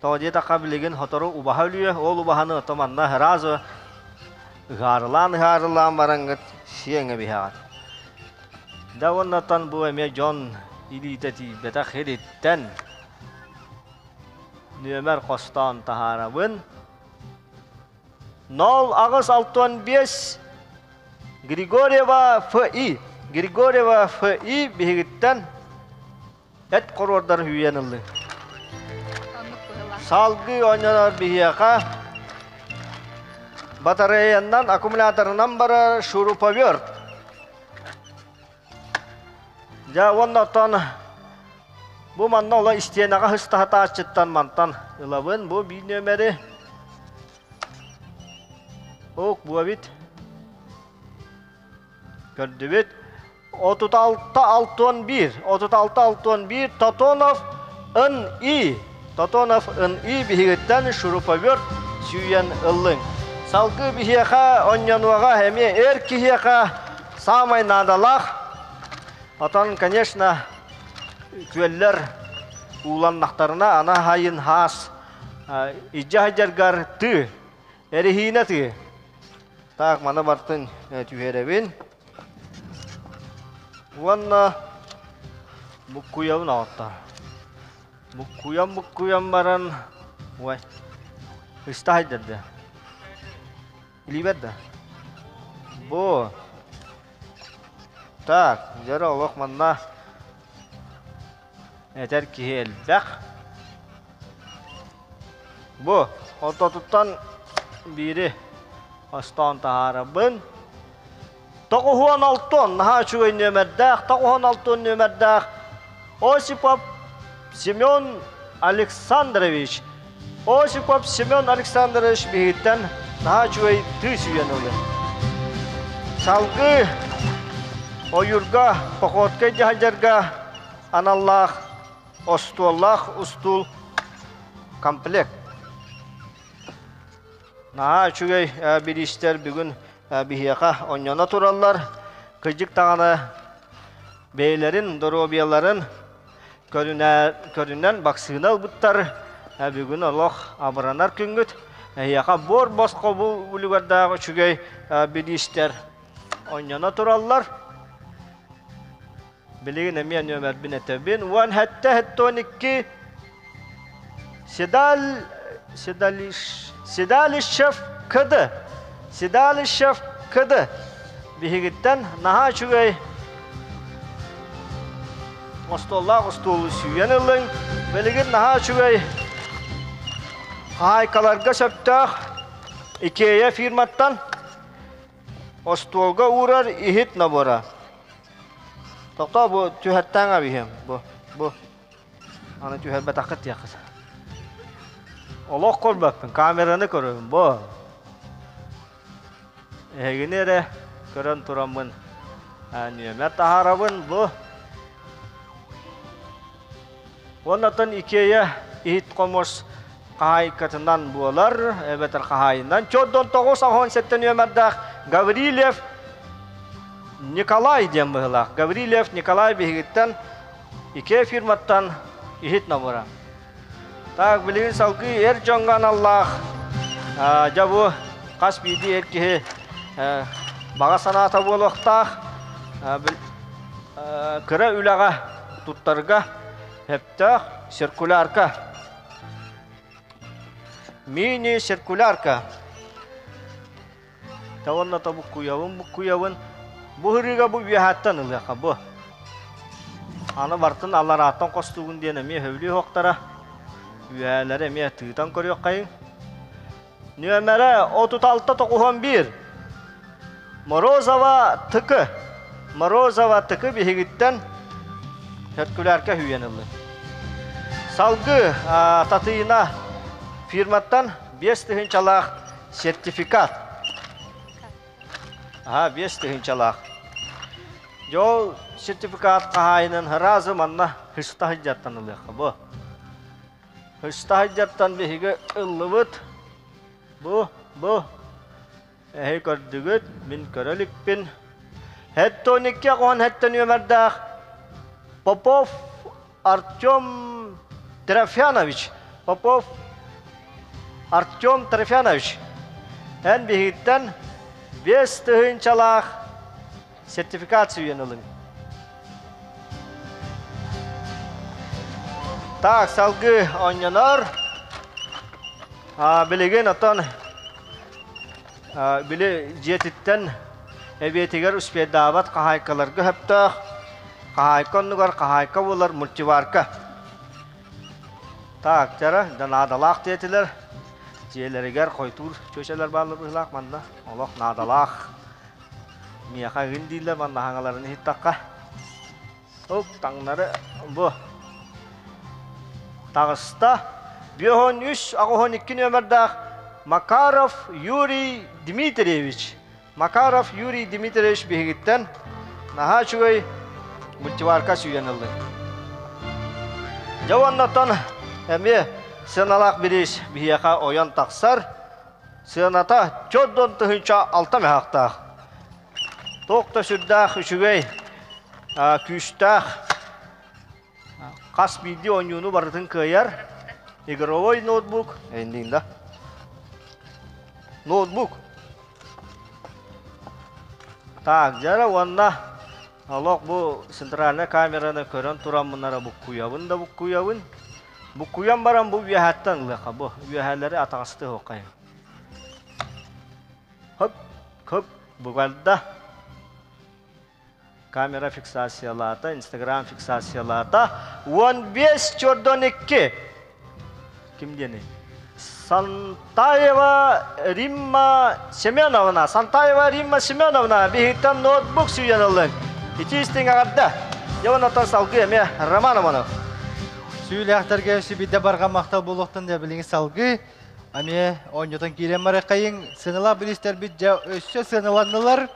Тоҕо диэтэххэ билигин сотору убаһа өлүө, ол убаһаны ото манна сразу ыһаарылаан-ыһаарылаан бараҥҥыт сиэҥ эбиһэҕит. Да уоннаттан бу эмиэ дьон илиитэ тиийбэтэх ириттэн Нүөмэр хостоон таһаарабын. 0865 Григорьева Ф.И. Григорьева Ф.И. биһигиттэн эт хоруордар үүйэн ыллыҥ. Салгыы оонньонор биһиэхэ батареянан, аккумуляторынан барар шуруповерт. Дьэ уонна оттон бу манна ола истиэнэҕэ ыстаһатааччыттан мантан ылабын бу биир нүөмэри. Ок буобит. Көрдүбүт. 36 61 36 61 Тотонов Н.И. Тотонов Н.И. биһигиттэн шуруповерт сүүйэн ыллыҥ. Салгыы биһиэхэ онньонуоҕа эмиэ эр киһиэхэ Саамай наадалаах, отон, конечно, күөллэр ууланнахтарына ана хайын хаас илдьэ сылдьаргар тыы, эриһиинэ тыы. Так, маны бартын түһэрэбин. Уонна буккуйабын аҕаттар. Буккуйан буккуйан баран, ой, ыста хайдарды. Билибэт да? Бу. Так, дьэ олох манна этэр киһи элбэх. Бу ортотуттан биири хостоон таһаарабын. Тоҕуһуон алтон наһаа үчүгэй нүөмэрдээх, тоҕуһуон алтон нүөмэрдээх Осипов Семен Александрович. Осипов Семен Александрович биһиттэн наһаа үчүгэй тыы сүүйэн ылар. Салгыы ойуурга, походка дьаһайдарга аналлаах остуоллаах устуул комплект. Наһаа үчүгэй бириистэр бүгүн биһиэхэ онньоно тураллар. Кырдьык даҕаны бэйэлэрин доруобуйаларын көрүнэн вакцина ылбыттар. Бүгүн олох абыранар күҥҥүт. Эһиэхэ буор босхо бу үлүгэрдээх үчүгэй бириистэр. Онньоно тураллар. Билигин эмиэ нүөмэрбин этэбин. 17 12 Седаль Седалиш Седалищев КД. Седалищев КД. Биһигиттэн наһаа үчүгэй остуоллаах остуолу сүүйэн ыллыҥ. Билигин наһаа үчүгэй хаһаайкаларга сөптөөх Икея фирматтан остуолга уурар иһит набора. Тохтоо бу түһэртээн абиһиэм. Бу бу аны түһэрбэтэххит диэххит. Олох көрбөппүн, камераны көрөбүн бу. Эһигини эрэ көрөн тураммын нүөмэр таһаарабын бу. Уоннаттан Икея иһит-хомус хаһаайкатынан буолар, эбэтэр хаһаайынан чордон 9 97 нүөмэрдээх Гаврильев Николай диэн быһыылаах. Гаврильев Николай биһигиттэн Икея фирматтан иһит номера. Так, билигин салгыы эр дьоҥҥо аналлаах дьэ бу хас биирдии эр киһи баҕа санаата буолуохтаах. Кыра үлэҕэ туттарга сөптөөх циркулярка. Мини-циркулярка. Уонна то буккуйабын, буккуйабын. Бу ырыыга бу үөһэттэн ылыаха бу. Аны бартын алларааттан хостуугун диэн эмиэ сөбүлүү оһохтара. Үөһээлэри эмиэ тыытан көрүөххэйиҥ. Нүөмэрэ 36 91. Морозова ТК. Морозова ТК биһигиттэн циркулярка үүйэн ыллы. Салгыы Татыйына фирматтан 5 тыһыынчалаах сертификат. Аха, 5 тыһыынчалаах. Дьэ ол сертификат хаһаайынын сразу манна хыста сылдьартан ылыахха бу. Хыста сылдьартан биһиги ыллыбыт. Бу, бу. Эһи көрдүгүт, мин көрө иликпин. Хеттоникке хоһон хеттен үөмэрдээх Попов Артем Трофянович. Попов Артем Трофянович. Эн биһигиттэн 5 тыһыынчалаах сертификат сүүйэн ылыҥ. Так, салгыы оонньонор. Билигин отон били дьиэтиттэн эбиэтигэр успейдаабат хаһаайкаларга сөптөөх хаһаайка оннугар хаһаайка буолар мультиварка. Так, дьара, да наадалаах диэтилэр. Дьиэлэригэр хойтуур чүөчэлэр бааллар быһыылаах манна. Олох наадалаах. Миэхэ ыгын дииллэр манна хаҥаларын иһиттахха. Оп, таҥнары бу таҕыста. 53 82 нүөмэрдээх Макаров Юрий Дмитриевич. Макаров Юрий Дмитриевич биһигиттэн наһаа үчүгэй мультиварка сүүйэн ыллы. Дьэ уоннаттан эмиэ сыаналаах бириис биһиэхэ ойон тахсар. Сыаната 4 тыһыынча 6 мөһаахтаах. Туох да сүрдээх үчүгэй, күүстээх хас биирдии оонньууну барытын кыайар игровой ноутбук, да? Ноутбук. Так, дьара уонна олох бу центральная камераны көрөн тураммынара буккуйабын да буккуйабын. Буккуйан баран бу үөһэттэн ылыаха бу үөһээлэри атаҕасты оһуоххайын. Хоп, хоп, бугарда. Камера фиксациялаата, Инстаграм фиксациялаата. 15 чордон 2. Ким диэний? Сантаева Римма Семеновна. Сантаева Римма Семеновна биһиттэн ноутбук сүүйэн ыллыҥ. Ити истиҥ аҕарда. Дьэ онтон салгыы эмиэ Роман Романов. Сүүлээхтэргэ сүбидэ барҕа махтал буолуохтун дэ билиҥи салгыы эмиэ оонньотон киирэн барыаххайыҥ. Сыаналаах бириистэрбит дьэ өссө сыаналаннылар.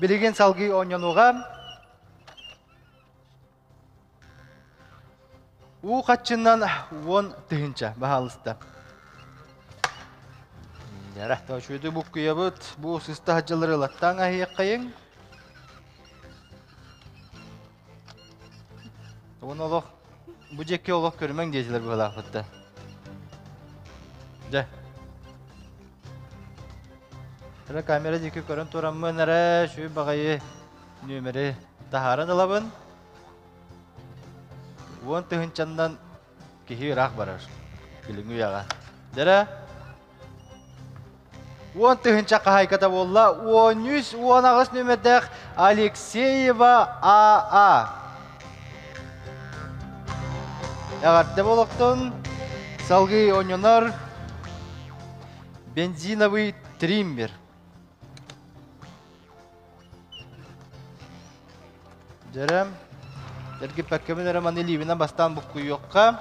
Билигин салгыы оонньонуоҕа. Уу хаччынан 10 тыһыынча, баһаалыста. Дьара. Үчүгэйдик буккуйабыт. Бу сыста сылдьаллары ылаттаан аһыаххайыҥ. Уон олох бу дьиэкки олох көрүмэҥ диэтилэр Эрэ камера диэки көрөн тураммын эрэ үчүгэй баҕайы нүөмэри таһааран ылабын. Уон тыһыынчаннан киһи ыраах барар. Билиҥҥи үйэҕэ. Дьэрэ 10 000 хаһаайката буолла 13 18 нүөмэрдээх Алексеева А.А. Эҕэрдэ буолуохтун. Салгыы оонньонор бензиновый триммер. Дьэрэм, эргиппэккэбин эрэ маны илиибинэн бастаан буккуйуохха.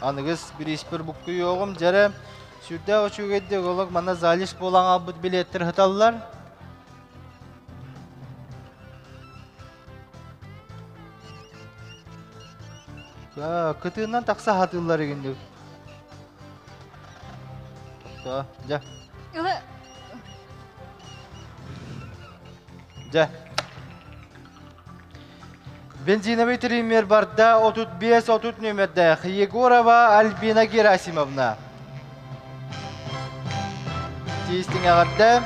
Аныгыс бирииспэр буккуйуоҕум. Дьэрэ, сүрдээх үчүгэйдик олох манна залиш буолан аалбыт билиэттэр сыталлар. Кытыынан тахса сатыыллар игинник. Дьэ. Дьэ. Бензиновый триммер барда 35-30 нүөмэрдээх Егорова Альбина Герасимовна. Тиистиҥ эҕэрдэ.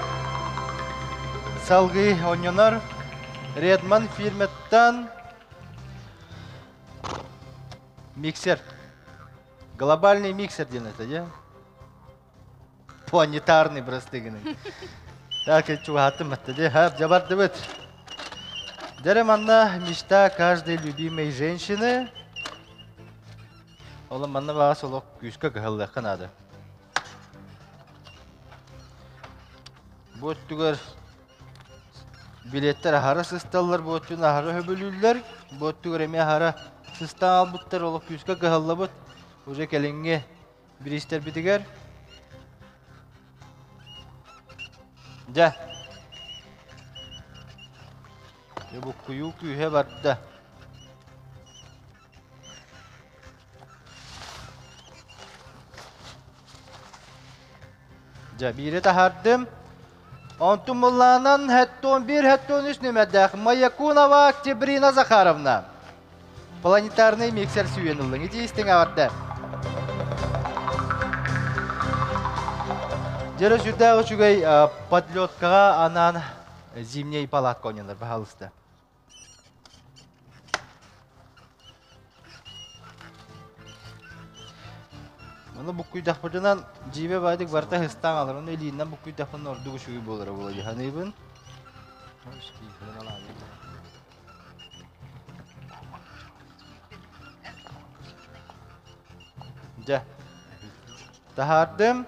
Салгыы оонньонор Редман фирматтан миксер. Глобальный миксер диэн это, дьэ? Планетарный простыгыны. Так, чугаһаттым баттады. Ха, жабардыбыт. Дьэрэ манна мечта каждой любимой женщины. Ол манна баҕас олох күүскэ кыһаллыахха наада. Бу өттүгэр билеттэр аһара сысталлар, бу өттүн аһара хөбүлүүллэр, бу өттүгэр эмиэ аһара сыстан албыттар, олох күүскэ кыһаллабыт. Уже кэлиҥҥи бириистэрбитигэр Дьэ. Дьэ буккуйуу күүһэ барда. Дьэ, биири таһаардым. Онтум муллаанан хэттон 1, хэттон 3 нүмердээх Маякунова Октябрина Захаровна. Планетарный миксер сүүйэн ыллыҥ. Ити истиҥ эҕэрдэ. Дьэрэ сүрдээх үчүгэй подлеткаҕа анаан зимняй палатка оонньонор, баһаалыста. Ону буккуйдахпытынан дьиибэ баайдык барыта ыһыстаан алар. Ону илиинэн буккуйдахпына ордук үчүгэй буолара буолуо дии саныыбын. Дьэ, таһаардым.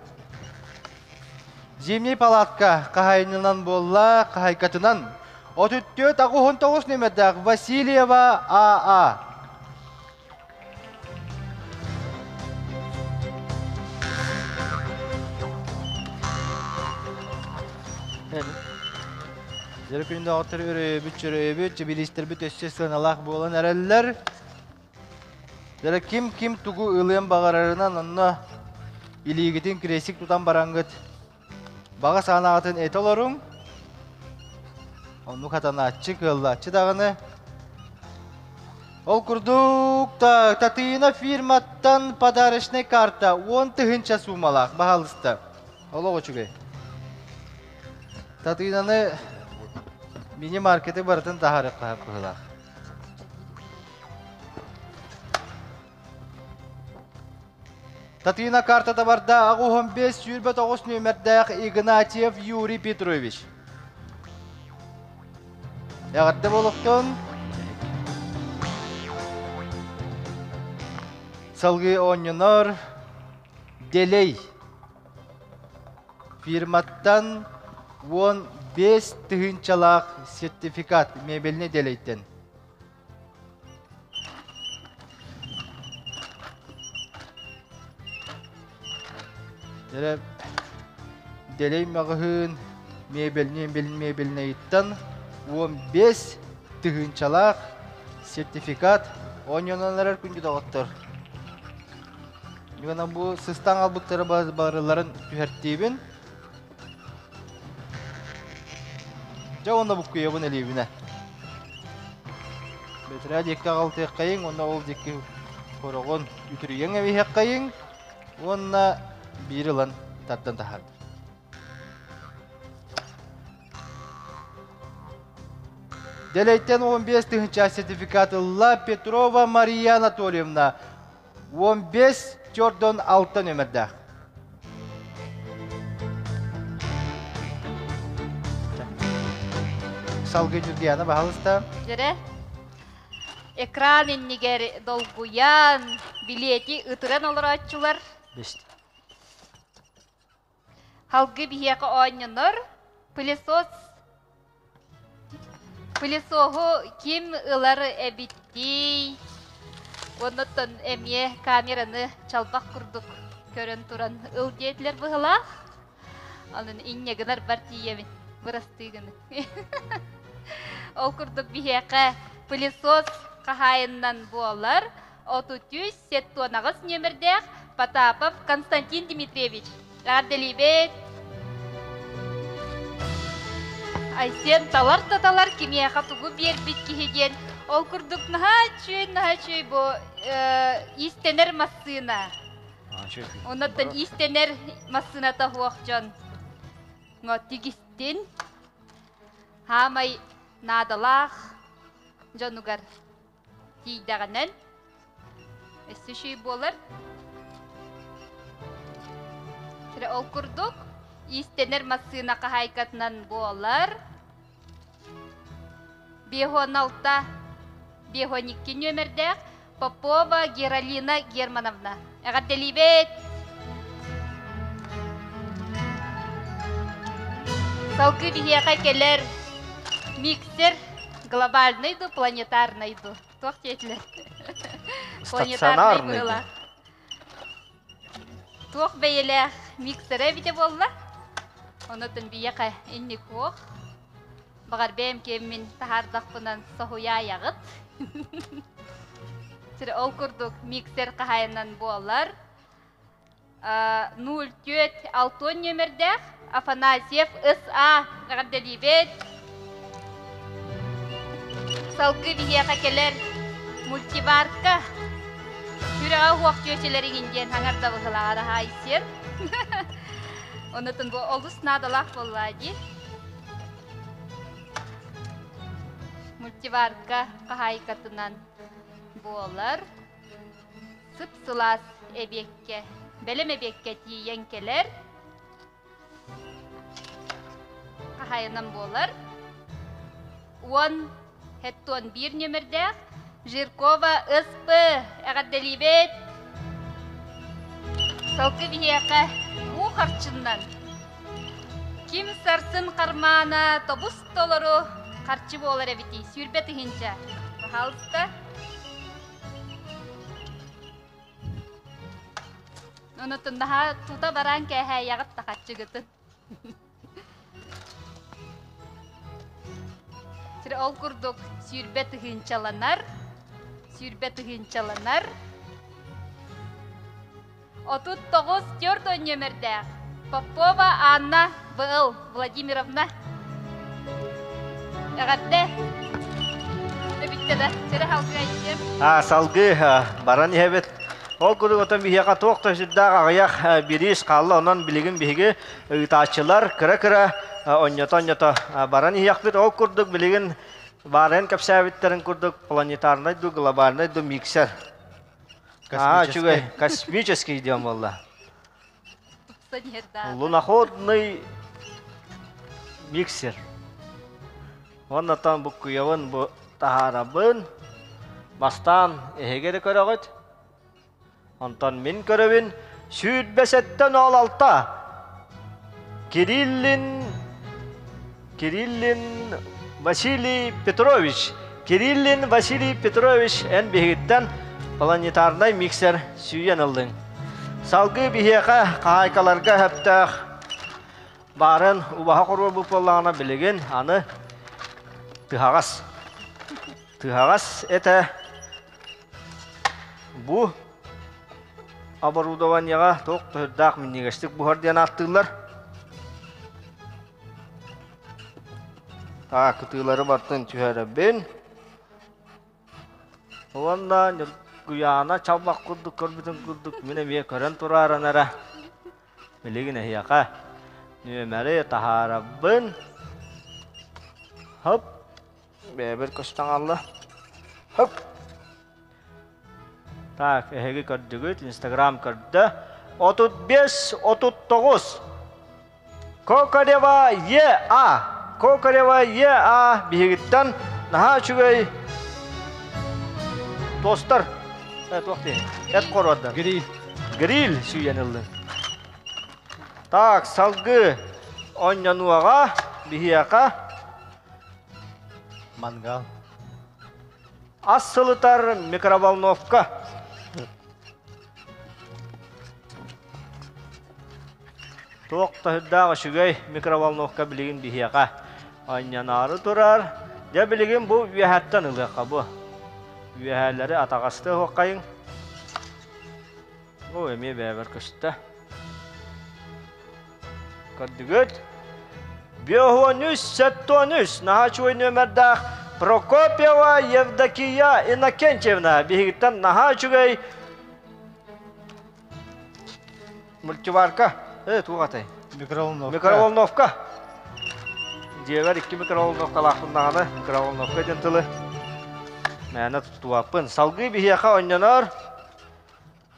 Зимний палатка хаһайынынан буолла, хаһайкатынан 34 89 нүөмэрдээх Васильева А.А. Дьэрэ күндэ оҕотор өрөйөбүт, чөрөйөбүт, чэбилиистэрбит өссө сыаналаах буолан эрэллэр. Дьэрэ ким ким тугу ылыан баҕарарынан онно илиигитин крестик тутан бараҥҥыт баҕа санааҕытын этэ олоруҥ. Оннук хатанааччы, кыаллааччы даҕаны. Ол курдук Татыйына фирматтан подарочнай карта 10 000 суумалаах, баһаалыста. Олох үчүгэй. Татыйынаны мини-маркеты барытын таһаарыахха быһыылаах. Татыйына картата барда 85 29 нүөмэрдээх Игнатьев Юрий Петрович. Эҕэрдэ буолуохтун. Салгыы оонньонор Делей фирматтан 15 тыһыынчалаах сертификат мебельный Делейтен. Дьэ, Дэлэй маҕаһыын мебельный мебельнайыттан 15 тыһыынчалаах сертификат оонньонон эрэр күндү доҕоттор. Бүгүн бу сыстаан албыттары барыларын түһэртиибин. Дьэ уонна буккуйабын элиибинэ. Бэтэрээ диэкки аҕалтыаххайыҥ уонна ол диэки хороҕун үтүрүйэн эбиһиэххэйиҥ уонна биир ылан тардан таһаардым. Дэлэйтэн 15 тыһыынча сертификат ылла Петрова Мария Анатольевна. 15 төрдөн 6 нөмердээх. Салгыы Ньургуяна, баһалыста. Дьэрэ, экран иннигэр долгуйан, билиэти ытыран олорооччулар. Халгы биһиэхэ оонньонор пылесос Пылесоһу ким ылар эбиттий? Оннуттан эмиэ камераны чалбах курдук көрөн туран ыл диэтилэр быһылаах. Онон инньэ гынар бар тиийэбин, бырастыы гыны. Ол курдук биһиэхэ пылесос хаһаайынынан буолар 33 78 нүөмэрдээх Потапов Константин Дмитриевич. Эҕэрдэлиибит! Айсен талар да талар кимиэхэ тугу биэрбит киһи диэн ол курдук наһаа үчүгэй наһаа үчүгэй бу иистэнэр массыына. Оннуттан иистэнэр массыыната суох дьон тигистин хаамай наадалаах дьонугар тиийдэҕинэн өссө үчүгэй буолар. Ол курдук иистэнэр массыына хаһаайкатынан буолар. 56 52 нүөмэрдээх Попова Гералина Германовна. Эҕэрдэлиибит! Салгыы биһиэхэ кэлэр миксер глобальный ду, планетарный ду. Туох диэтилэр? Планетарный быһыылаах. Туох бэйэлээх миксерэ эбитэ буолла? Онотун биһиэхэ инник суох. Баҕар бэйэм киэммин таһаардахпынан соһуйаайаҕыт. Сир ол курдук миксер хаһаайынан буолар. 04 6 нүөмэрдээх Афанасьев СА эҕэрдэлиибит. Салгыы биһиэхэ кэлэр мультиварка сүрэҕэ уһуох чүөчэлэриҥин диэн хаҥарда быһылаҕар аһаайсиэн. Онутун бу олус наадалаах буолла дии. Мультиварка хаһаайкатынан буолар. Сып-сылаас эбиэккэ, бэлэм эбиэккэ тиийэн кэлэр. Хаһаайынан буолар. Уон хеттуон биир нүөмэрдээх Жиркова СП эҕэрдэлиибит! Салгы биһиэхэ уу харчыннан ким сарсын хармаана тобус толору харчы буолар эбитий 20 000. Пожалуйста. Онотун наһаа тута бараан кээһээйэҕит да харчыгытын. Ол курдук 20 тыһыынчаланар, 20 тыһыынчаланар. 39 төрт нүөмэрдээх Попова Анна В.Л. Владимировна. Эҕэрдэ! Бүттэ да, сэрэ салгыы айсем. А, салгыы баран иһэбит. Ол курдук отон биһиэхэ туох да сүрдээх аҕыйах бириис хаалла, онон билигин биһиги ыытааччылар кыра-кыра онньото-онньото баран иһиэхпит. Ол курдук билигин баарыан кэпсээбиттэрин курдук планетарнай ду, глобальнай ду миксер. Аа, үчүгэй, космический диэн буолла. Луноходный миксер. Оннотон буккуйабын бу таһаарабын. Бастаан эһиги эрэ көрөҕүт. Онтон мин көрөбүн 27 06 Кириллин Кириллин Василий Петрович Кириллин Василий Петрович эн биһигиттэн планетарнай миксер сүүйэн ыллыҥ. Салгыы биһиэхэ хаһаайкаларга сөптөөх баарын убаһа хоруорбут буоллаҕына билигин аны тыһаҕас. Тыһаҕас этэ Бу оборудованиеҕа туох туһурдаах минньигэстик буһар диэн ааттыыллар. Так, кытыылары бартын түһэрэбин. Уонна Ньургуйаана чалбах курдук көрбүтүн курдук мин эмиэ көрөн турааран эрэ. Билигин эһиэхэ нүөмэри таһаарабын. Хоп. Бэйэбэр көстөн хаалла. Хоп. Так, эһиги көрдүгүт, Инстаграм көрдө. 35 39 Кокарева Е.А. Кокарева Е.А. биһигиттэн наһаа үчүгэй тостар. Э, туох диэн? Эт хоруордар. Гриль. Гриль сүүйэн ыллын. Так, салгыы онньонуоҕа биһиэхэ Мангал. Ас сылытар микроволновка. Туох да үчүгэй микроволновка билигин биһиэхэ анньанаары турар. Дьэ билигин бу үөһэттэн ылыахха бу. Үөһээлэри атаҕастыы оһуоххайыҥ. Бу эмиэ бэйэбэр көстө. Көрдүгүт? Биоһуонүс, сеттонүс наһаа үчүгэй нүөмэрдээх Прокопьева Евдокия Иннокентьевна биһигиттэн наһаа үчүгэй мультиварка. Э, туох атай? Микроволновка. Микроволновка. Дьиэбэр икки микроволновкалаахпын даҕаны, микроволновка диэн тылы мээнэ туттубаппын. Салгыы биһиэхэ онньонор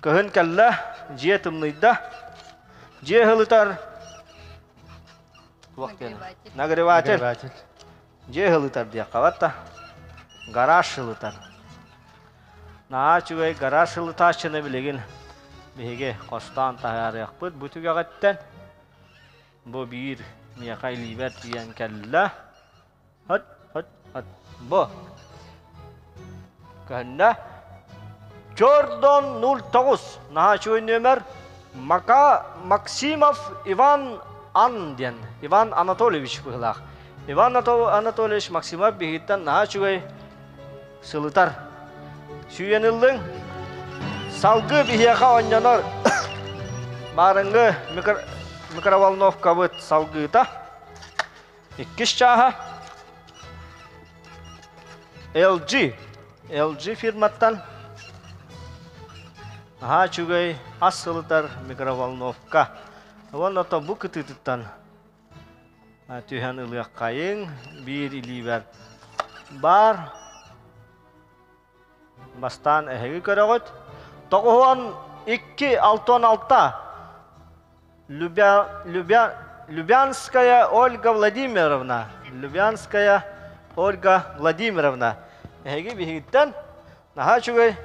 Кыһын кэллэ, дьиэ тымныйда. Дьиэ ыһылытар туох диэн? Нагреватель. Дьиэ ыһылытар диэххэ батта. Гараж ылытар. Наһаа үчүгэй гараж ылытааччыны билигин биһиги хостоон таһаарыахпыт бу түгэҕиттэн. Бу биир миэхэ илиибэр тиийэн кэллэ. Хот, хот, хот. Бу. Көһүннэ. Чордон 09 наһаа үчүгэй нүөмэр Мака Максимов Иван Ан диэн Иван Анатольевич быһыылаах. Иван Анатольевич Максимов биһигиттэн наһаа үчүгэй сылытар. Сүүйэн ыллыҥ. Салгыы биһиэхэ оонньонор маарыҥҥы микроволновкабыт салгыыта. Иккис чааһа LG. LG фирматтан наһаа үчүгэй ас сылытар микроволновка. Уонна то бу кытыытыттан түһэн ылыаххайыҥ биир илиибэр баар. Бастаан эһиги көрөҕүт. 92 66 Любя, Любя, Любянская Ольга Владимировна. Любянская Ольга Владимировна. Эһиги биһигиттэн наһаа үчүгэй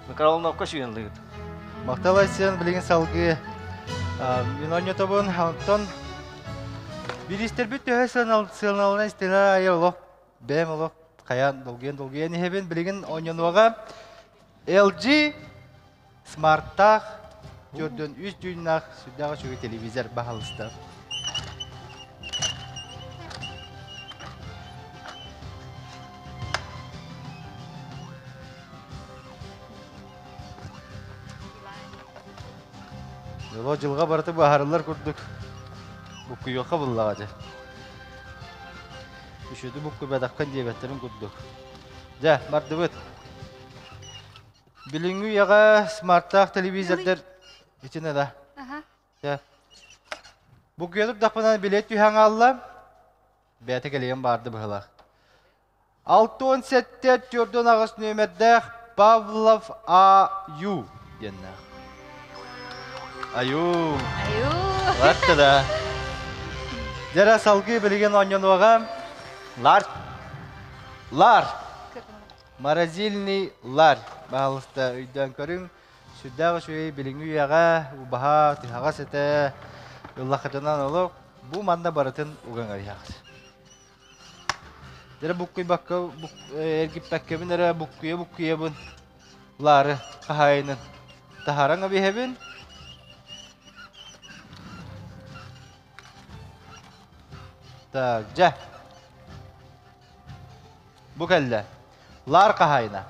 микроволновка сүүйэн ылыгыт. Махтал Айсен, билигин салгыы мин оонньотобун. Онтон бириистэрбит төһө сыаналана истилэр айы олох бэйэм олох хайаан долгуйан-долгуйан иһэбин. Билигин оонньонуоҕа LG Смарттаах, төрдөн үс дюймнаах сүрдээх үчүгэй телевизор баһалыста. Дьоло дьылҕа барыта быһаарыллар курдук буккуйуохха буллаҕа дьэ. Үчүгэйдик буккуйбатаххын диэбэттэрин курдук. Дьэ, бардыбыт. Билиҥҥи үйэҕэ смарттаах телевизордар итинэ да. Дьэ. Буккуйа турдахпына билиэт түһэн хаалла. Бэйэтэ кэлиэн баарды быһылаах. 67 48 нүөмэрдээх Павлов А.Ю. диэннээх. Аю. Аю. Латта да. Дьэрэ салгыы билигин оонньонуоҕа. Лар. Лар. Морозильный ларь. Баһалыста өйдөөн көрүҥ. Сүрдээх үчүгэй билиҥҥи үйэҕэ убаһа, тыһаҕас этэ, ыллахытынан олох бу манна барытын уган ыйаҕыт. Дьэ буккуйбакка эргиппэккэбин эрэ буккуйа-буккуйабын лаары хаһаайынын таһааран эбиһэбин. Так, дьэ. Бу кэллэ. Лаар хаһаайына.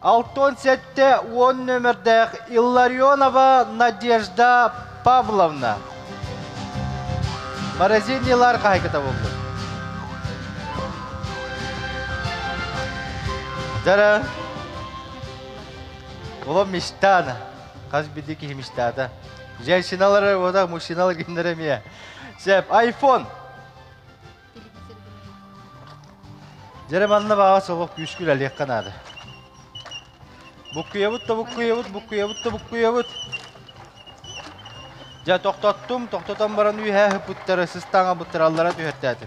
67 уон нөмердээх Илларионова Надежда Павловна. Морозильнилар хаһайката буоллун. Дара. Улам мечтана. Хас биирдии киһи мечтата. Женщиналар, вот мужчиналар гиннер эмиэ. Сеп, iPhone. Дьэрэ манна баҕа солох күүскү үлэлиэххэ наада. Буккуйабыт да буккуйабыт, буккуйабыт да буккуйабыт. Дьэ тохтоттум, тохтотон баран үөһээ ыппыттары сыстаҥа буттараллара түһэртээтим.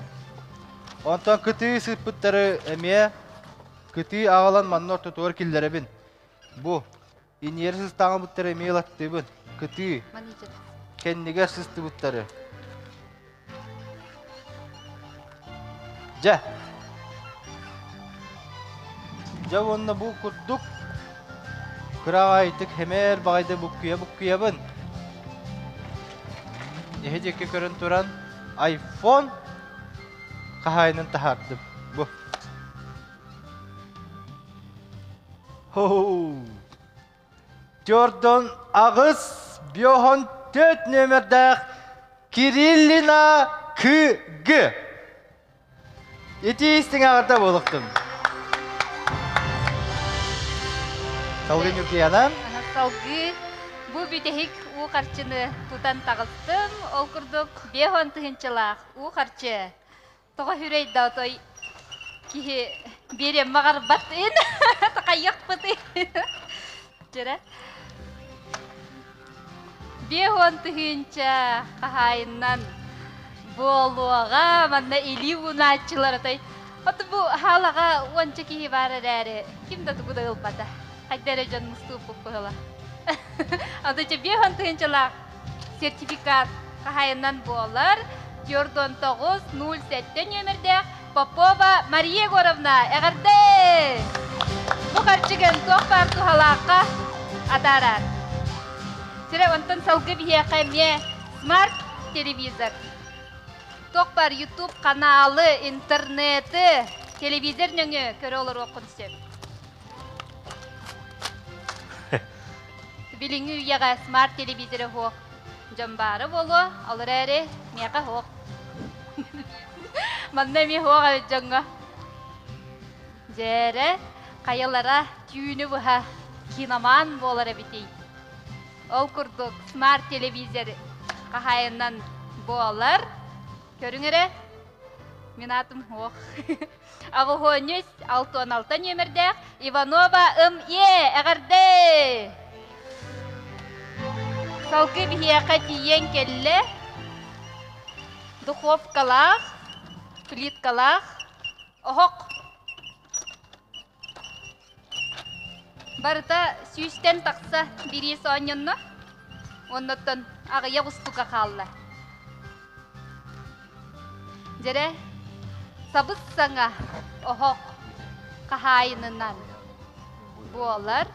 Онтон кытыы сыппыттары эмиэ кытыы аҕалан манна ортотугар киллэрэбин. Бу иниэри сыстаҥа буттары эмиэ ылаттыыбын. Кытыы кэннигэр сыстыбыттары. Дьэ. Дьэ уонна бу курдук кыраҕаайтык хэмээр баҕайда буккуйа-буккуйабын. Эһи диэки көрөн туран iPhone хаһаайынын таһаардым. Бу. Хоу. Төрдөн аҕыс биоһон төрт нүөмэрдээх Кириллина К.Г. Ити истиҥ аҕарда буолуохтун. Салгыы Ньукияна. Салгыы бу бүтэһик уу харчыны тутан таҕыстым. Ол курдук биэһон тыһыынчалаах уу харчы Тоҕо хүрэй да отой киһи биэриэн баҕарбатын, такайыахпытый. Дьэрэ. 50 тыһыынча хаһаайыннан буолуоҕа, манна илии уунааччылар отой. От бу хаалаҕа уонча киһи баар эрээри, ким да тугу да ылбата. Хайда эрэ дьон мустууппут быһыла. Ото 50 тыһыынчалаах сертификат хаһаайыннан буолар. 49 07 нүөмэрдээх Попова Мария Егоровна, эҕэрдэ! Бу харчыгын туох баар туһалаахха атаарар. Сирэ онтон салгы биһиэхэ эмиэ смарт телевизор. Туох баар YouTube каналы, интернеты, телевизор нөҥүө көрө олоруоххун сөп. Билиҥҥи үйэҕэ смарт телевизоры суох дьон баара буолуо, ол эрээри миэхэ суох. Манна эмиэ суох эбит дьоҥҥо. Дьээрэ, хайалара түүнү быһа киноман буолар эбитий? Ол курдук смарт телевизор хаһаайынан буолар. Көрүҥ эрэ, мин аатым суох. Аҕыһуонньус 66 нүөмэрдээх Иванова Ым-Е эҕэрдэ! Салгыы биһиэхэ тиийэн кэллэ духовкалаах, плиткалаах оһох. Барыта сүүстэн тахса бириис оонньонно. Оннуттан аҕыйах устука хаалла. Дьэрэ, сабыс-саҥа оһох хаһаайынынан буолар.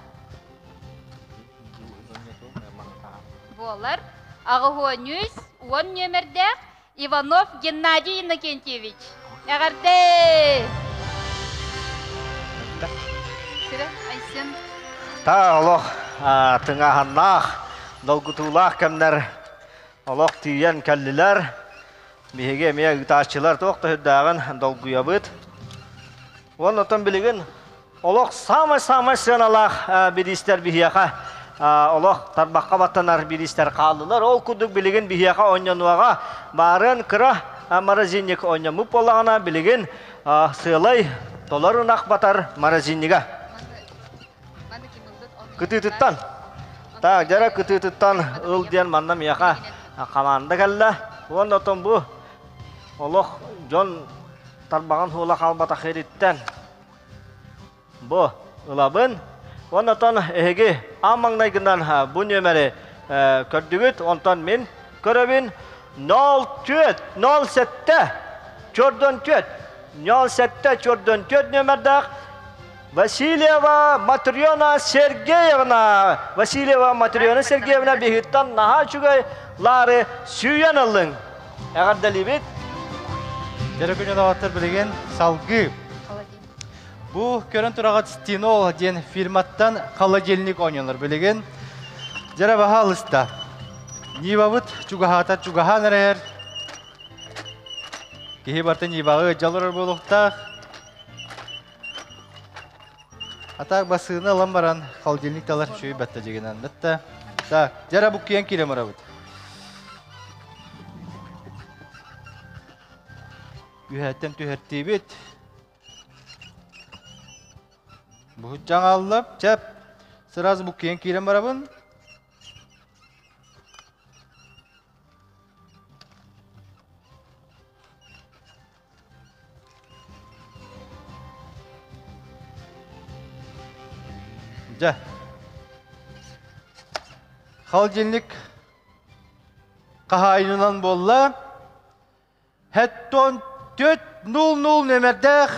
Буолар. 810 нүөмэрдээх Иванов Геннадий Иннокентьевич. Эҕэрдэ! Айсен. Та олох тыҥааһыннаах, долгутуулаах кэмнэр олох тиийэн кэллилэр. Биһиги эмиэ ыытааччылар туох да сүрдээҕин долгуйабыт. Уонна оттон билигин олох саамай-саамай сыаналаах бириистэр биһиэхэ олох тарбахха баттанар бириистэр хааллылар. Ол курдук билигин биһиэхэ оонньонуоҕа баарын кыра морозильник оонньоммут буоллаҕына билигин сыалай толор ынах батар морозильнига. Кытыытыттан. Так, дьара кытыытыттан ыл диэн манна миэхэ хамаанда кэллэ. Уонна оттон бу олох дьон тарбаҕын хуола хаалбатах ириттэн бу ылабын. Уонна оттон эһиги аан маҥнайгынан бу нүөмэри көрдүгүт. Онтон мин көрөбүн 04 07 44 07 44 нүөмэрдээх Васильева Матрена Сергеевна. Васильева Матрена Сергеевна биһиттэн наһаа үчүгэй лаары сүүйэн ыллыҥ. Эҕэрдэлиибит. Дьэрэ күнүн оҕоттор билигин салгыы. Бу көрөн тураҕыт Стинол диэн фирматтан холодильник оонньонор билигин. Дьэрэ баһаалыста. Нивабыт чугаһаата чугаһаан эрэр. Киһи барыта Ниваҕа ыдьалар буолуохтаах. А так бассыына ылан баран холодильник талар үчүгэй батта дьигинэн бытта. Так, дьара буккуйан киирэн барабыт. Үһэттэн түһэртиибит. Буһуччаҥ аллап, чэп. Сразу буккуйан киирэн барабын. Дьэ. Холодильник хаһаайынынан буолла. Хэттон 4-0-0 нөмердээх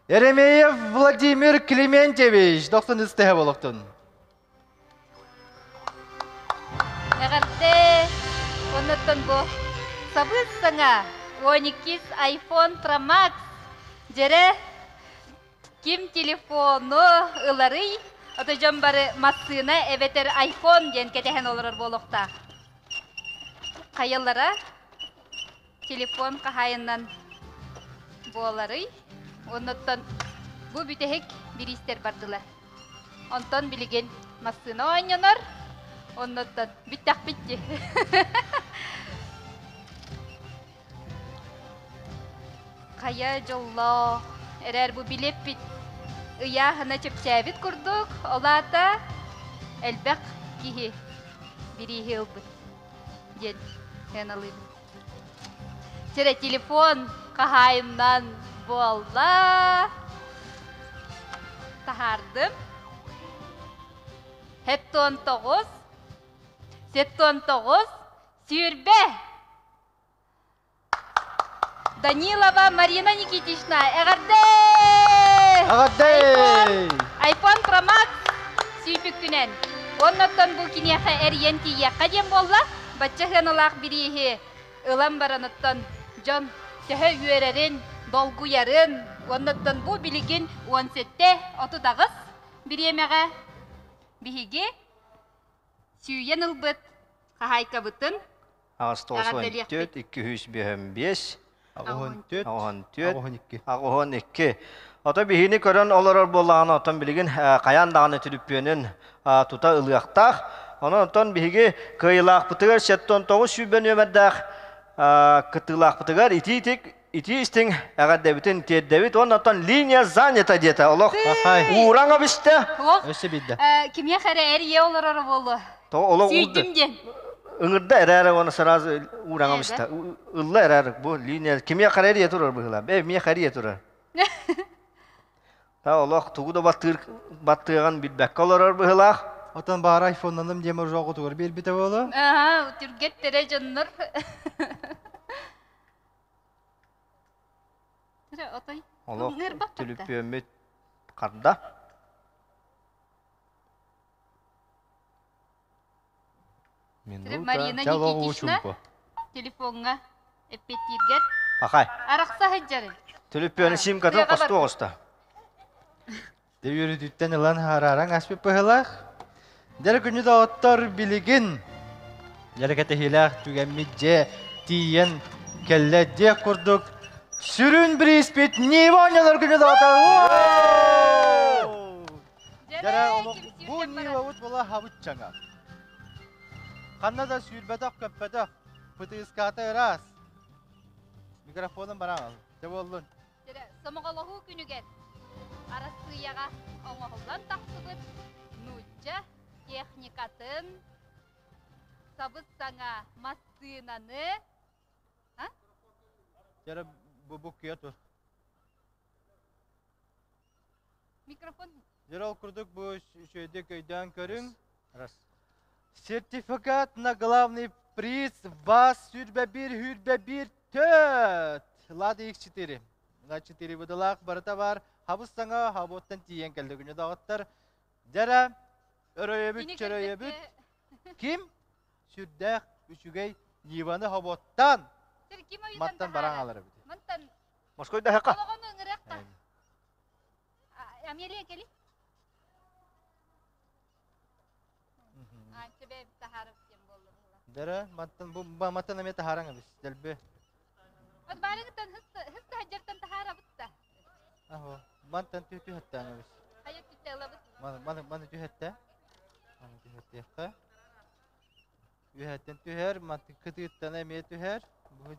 Еремеев Владимир Климентьевич 90 истэһэ болохтун. Эҕэрдэ! Оннуттан бу сабыс саҥа 12 iPhone Pro Max дьэрэ ким телефону ыларый, ото дьон бары массыына эбэтэр iPhone диэн кэтэһэн олорор буолуохтаах. Хайалара телефон хаһаайынан буоларый? Оннуттан бу бүтэһик бириистэр бардылар. Онтон билигин массыына оонньонор, оннуттан бүттэхпит дии. Хайа дьоллоох, эрээр бу билиэппит ыйааһына чэпчээбит курдук, ол аата элбэх киһи бирииһи ылбыт диэн сыаналыыбын. Чэрэ телефон хаһаайыннан буолла. Таһаардым. 79 79 20 Данилова Марина Никитична, эҕэрдэ! Эҕэрдэ! iPhone Pro Max сүүпүккүнэн. Оннуттан бу киниэхэ эрийэн тиийиэххэ диэн буолла. Бачча сыаналаах бирииһи ылан бараныттан дьон төһө үөрэрин, долгуйарын, оннуттан бу билигин 17.38 бириэмэҕэ биһиги сүүйэн ылбыт хаһаайкабытын 94 255 84 84 82. Ото биһини көрөн олорор буоллаҕына, оттон билигин хайаан даҕаны түлүппүөнүн тута ылыахтаах. Онон оттон биһиги кыайыылаахпытыгар 79 сүүрбэ нүөмэрдээх кыттыылаахпытыгар итии-итик итии истиҥ эҕэрдэбитин тиэрдэбит уонна оттон линия занята диэтэ олох уураҥа бистэ. Өссө биирдэ. Кимиэхэ эрэ эрийэ олороро буолуо. Олох Сүйдүм диэн. Ыҥырда эрээри уонна сразу уураҥа бистэ. Ылла эрээри бу линия кимиэхэ эрэ эрийэ турар быһыылаах. Ээ миэхэ эрийэ турар. Та олох тугу да баттыыр баттыаҕын билбэккэ олорор быһыылаах. Отон баара айфоннаным диэн ожоҕутугар биэрбитэ буолуо. Аха, түргэттэрэ дьоннор. Отой. Олох түлүпүөммүт харда. Минута. Марина Никитична телефоҥҥа эппиэттииргэр. Пахай. Арахса сылдьарын. Түлүпүөнү симкатын хостуу оҕуста. Дэ үөрүүтүттэн ылан харааран аспыт быһылаах. Дьэ күнү доҕоттор билигин дьэ кэтэһиилээх түгэммит дьэ тиийэн кэллэ диэх курдук сүрүн бирииспит Нива оонньонор күнү доҕоттор Дьэ бу Нивабыт була хабыччаҥа. Ханна да сүүрбэтэх көппөтөх, пытыыскаата ыраас. Микрофонун бараҕал. Дьэ буоллун. Сомоҕолоһуу күнүгэр Арассыыйаҕа оҥоһуллан тахсыбыт нуучча техникатын сабыс-саҥа массыынаны Дьэ бу буккуйа тур. Микрофон. Дьэ ол курдук бу үчүгэйдик өйдөөн көрүҥ. Раз. Сертификат на главный приз ВАЗ 21 21 4. Лада X4. Лада 4 выдалаах барыта бар. Хабыс саҥа хабуоттан тиийэн кэллэ күнү доҕоттор. Дьэрэ өрөйөбүт чөрөйөбүт. Ким сүрдээх үчүгэй Ниваны хобуоттан маттан баран алар эбит. Мантан Москвой даһака. Олоҕону ыҥырыахха. Амелия кели. Дара маттан бу маттан эмиэ таһаараҥ эбис дэлби. От баарыгыттан хыс таһаджартан таһаарабыт да. Аһо, мантан тү түһэттээн эбис. Хайа түттэ ылабыт. Маны маны маны түһэттэ. Маны түһэттиэххэ. Үһэттэн түһэр, мантан кытыыттан эмиэ түһэр. Бу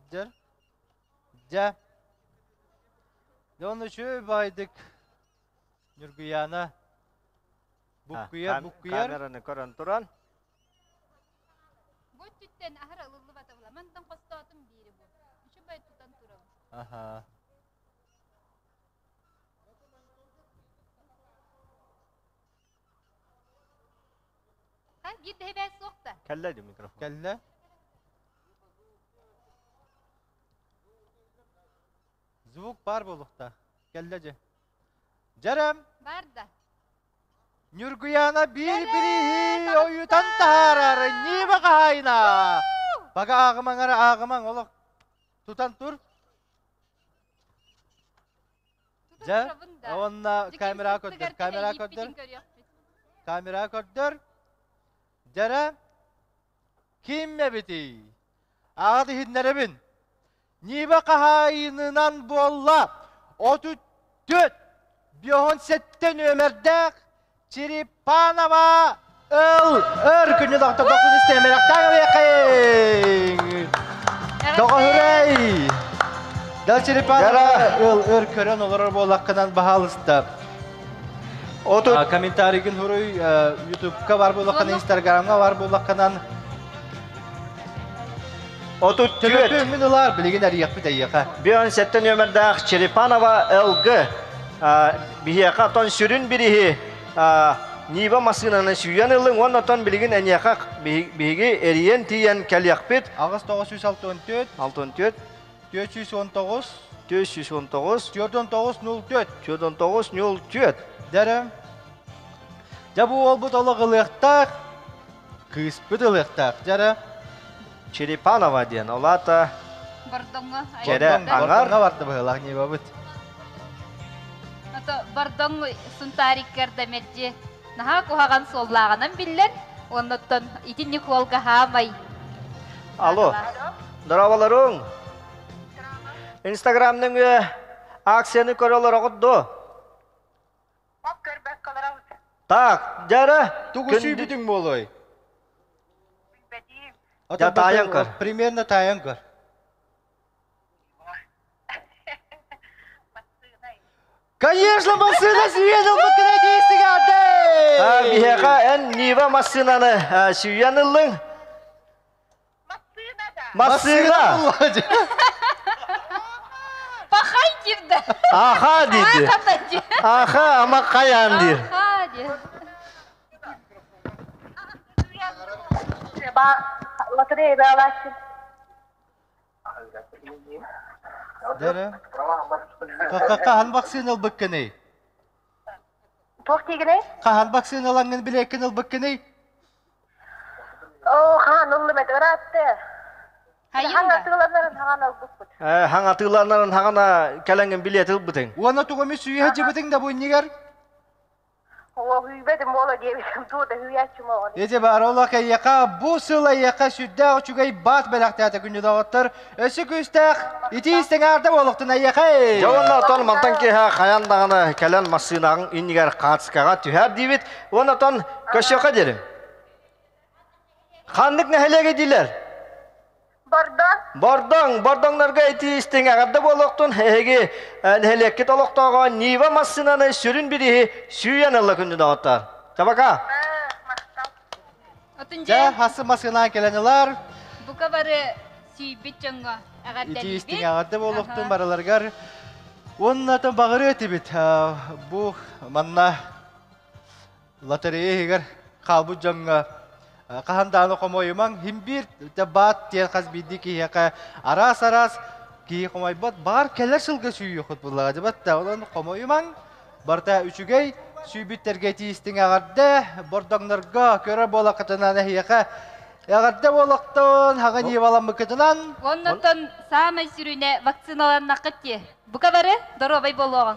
Дьэ. Дьон үчүгэй баайдык. Ньургуйаана буккуйар, буккуйар. Камераны көрөн туран. Бу өттүттэн аһара ылыллыбата була. Мантан хостоотум биири бу. Үчүгэй тутан турабын. Аха. Ха, биир да суох да. Кэллэ ди микрофон. Кэллэ. Звук бар буолуохтаах. Кэллэ дьэ. Дьэрэм. Бар да. Ньургуйаана биир бирииһи ойутан таһаарар Нива хаһаайына. Бага ааҕымаҥ эрэ ааҕымаҥ олох тутан тур. Дьэ, уонна камера көрдөр, камера көрдөр. Камера көрдөр. Дьэрэ, ким эбитий? Аҕат иһиннэрэбин. Нива хаһаайынынан буолла 34 57 нүөмэрдээх Черепанова ыл өр күнү доктор дохсун истэмэрэхтээх эбиэххин Доҕоһурэй Дал Черепанова ыл өр көрөн олорор буоллаххынан баһаалыста комментарийгын хуруй ютубка бар буоллаххынан инстаграмҥа бар буоллаххынан 34. Төлөпүөммүн ылаар, билигин эрийэхпит эйиэхэ. 57 нүөмэрдээх Черепанова ЛГ биһиэхэ отон сүрүн бириһи Нива массыынаны сүүйэн ылыҥ уонна отон билигин эниэхэ биһиги эрийэн тиийэн кэлиэхпит. 8 964 64 419 419 49 04 49 04. Дәрэ. Дьэ бу уолбут олох ылыахтаах, кыыспыт ылыахтаах. Дьэрэ. Черепанова диэн, ол аата Бордоҥҥо Кэрэ аҥар. Бордоҥҥо барда быһыылаах Нивабыт. Ото Бордоҥ Сунтаариккар да мэлдьи наһаа куһаҕан суоллааҕынан биллэр. Оннуттан итинник уолга хаамай. Алло. Здороваларың. Инстаграм нөҥүө акцияны көрө олороҕут дуо? Оп көрбөккө олоробут. Так, дьара. Тугу сүүйбүтүҥ буолуой? Билбэтиим. Дьэ, таайан көр. Примерно таайан көр. Массыына. Конечно, массыына сүүйэн ылбыккын этиистигээдэй! Биһиэхэ эн Нива массыынаны сүүйэн ыллыҥ. Массыына да. Массыына! Пахай диир да. Аха диди. Аха, ама хайаан диир. Аха диир. Лотерея баалааччы. Дэрэ. Хаһан вакцина ылбыккыный? Туох диигиний? Хаһан вакцина ылаҥҥын билиэккин ылбыккыный? Оо, хаһан ыллым этэ ыраатты. Хайын да. Хаҥ атыыланарын хаҥан ылбыппыт. Хаҥ атыыланарын хаҥана кэлэҥҥин билиэт ылбытыҥ. Уонна тугу эмит сүйэ сылдьыбытыҥ да бу иннигэр? Үүйбэтим буола диэбитим, тугу да үүйээччим оҕону. Ити баар олох эйиэхэ бу сыл эйиэхэ сүрдээх үчүгэй баат бэлэхтээтэ күндү доҕоттор. Өссө күүстээх итии истэҥээрдэ буолуохтун эйиэхэ! Дьэ уонна оттон мантан киэһэ хайан даҕаны кэлэн массыынаҕыҥ иннигэр хаацкаҕа түһээр диибит. Уонна оттон көрсүөххэ диэри. Ханнык нэһилиэгэ диилэр? Бордоҥ. Бордоҥ, бордоҥнорго итии истиҥ эҕэрдэ буолуохтун. Эһиги нэһилиэккит олохтооҕо Нива массыынаны сүрүн бирииһи сүүйэн ылла күндү доҕоттор. Табака. Отун Дьэ, дьэ, хасы массыынаан кэлэн ылар. бука бары сүүйбүт дьоҥҥо Итии истиҥ эҕэрдэлиибит. эҕэрдэ буолуохтун барыларыгар. Уонна баҕырыа этибит. Бу манна лотерея иһигэр хаалбыт дьоҥҥо хаһан даҕаны хомойумаҥ иһин биир баат диэн хас биирдии киһиэхэ араас-араас киһи хомойбот баҕар кэлэр сылга сүүйүөххүт буоллаҕа дьыбат да онон хомойумаҥ барыта үчүгэй сүүйбүттэргэ тиистиҥ эҕэрдэ бордоҥнорго көрөр буолаххытынан эһиэхэ эҕэрдэ буолуохтун хаҕа ньыыбаламмыккытынан Оннуттан саамай сүрүнэ вакциналаннаххыт дии. Бука бары доруобай буолуоҕуҥ.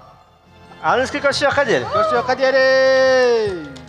Аныгыскы көрсүөххэ диэри. Көрсүөххэ диэри!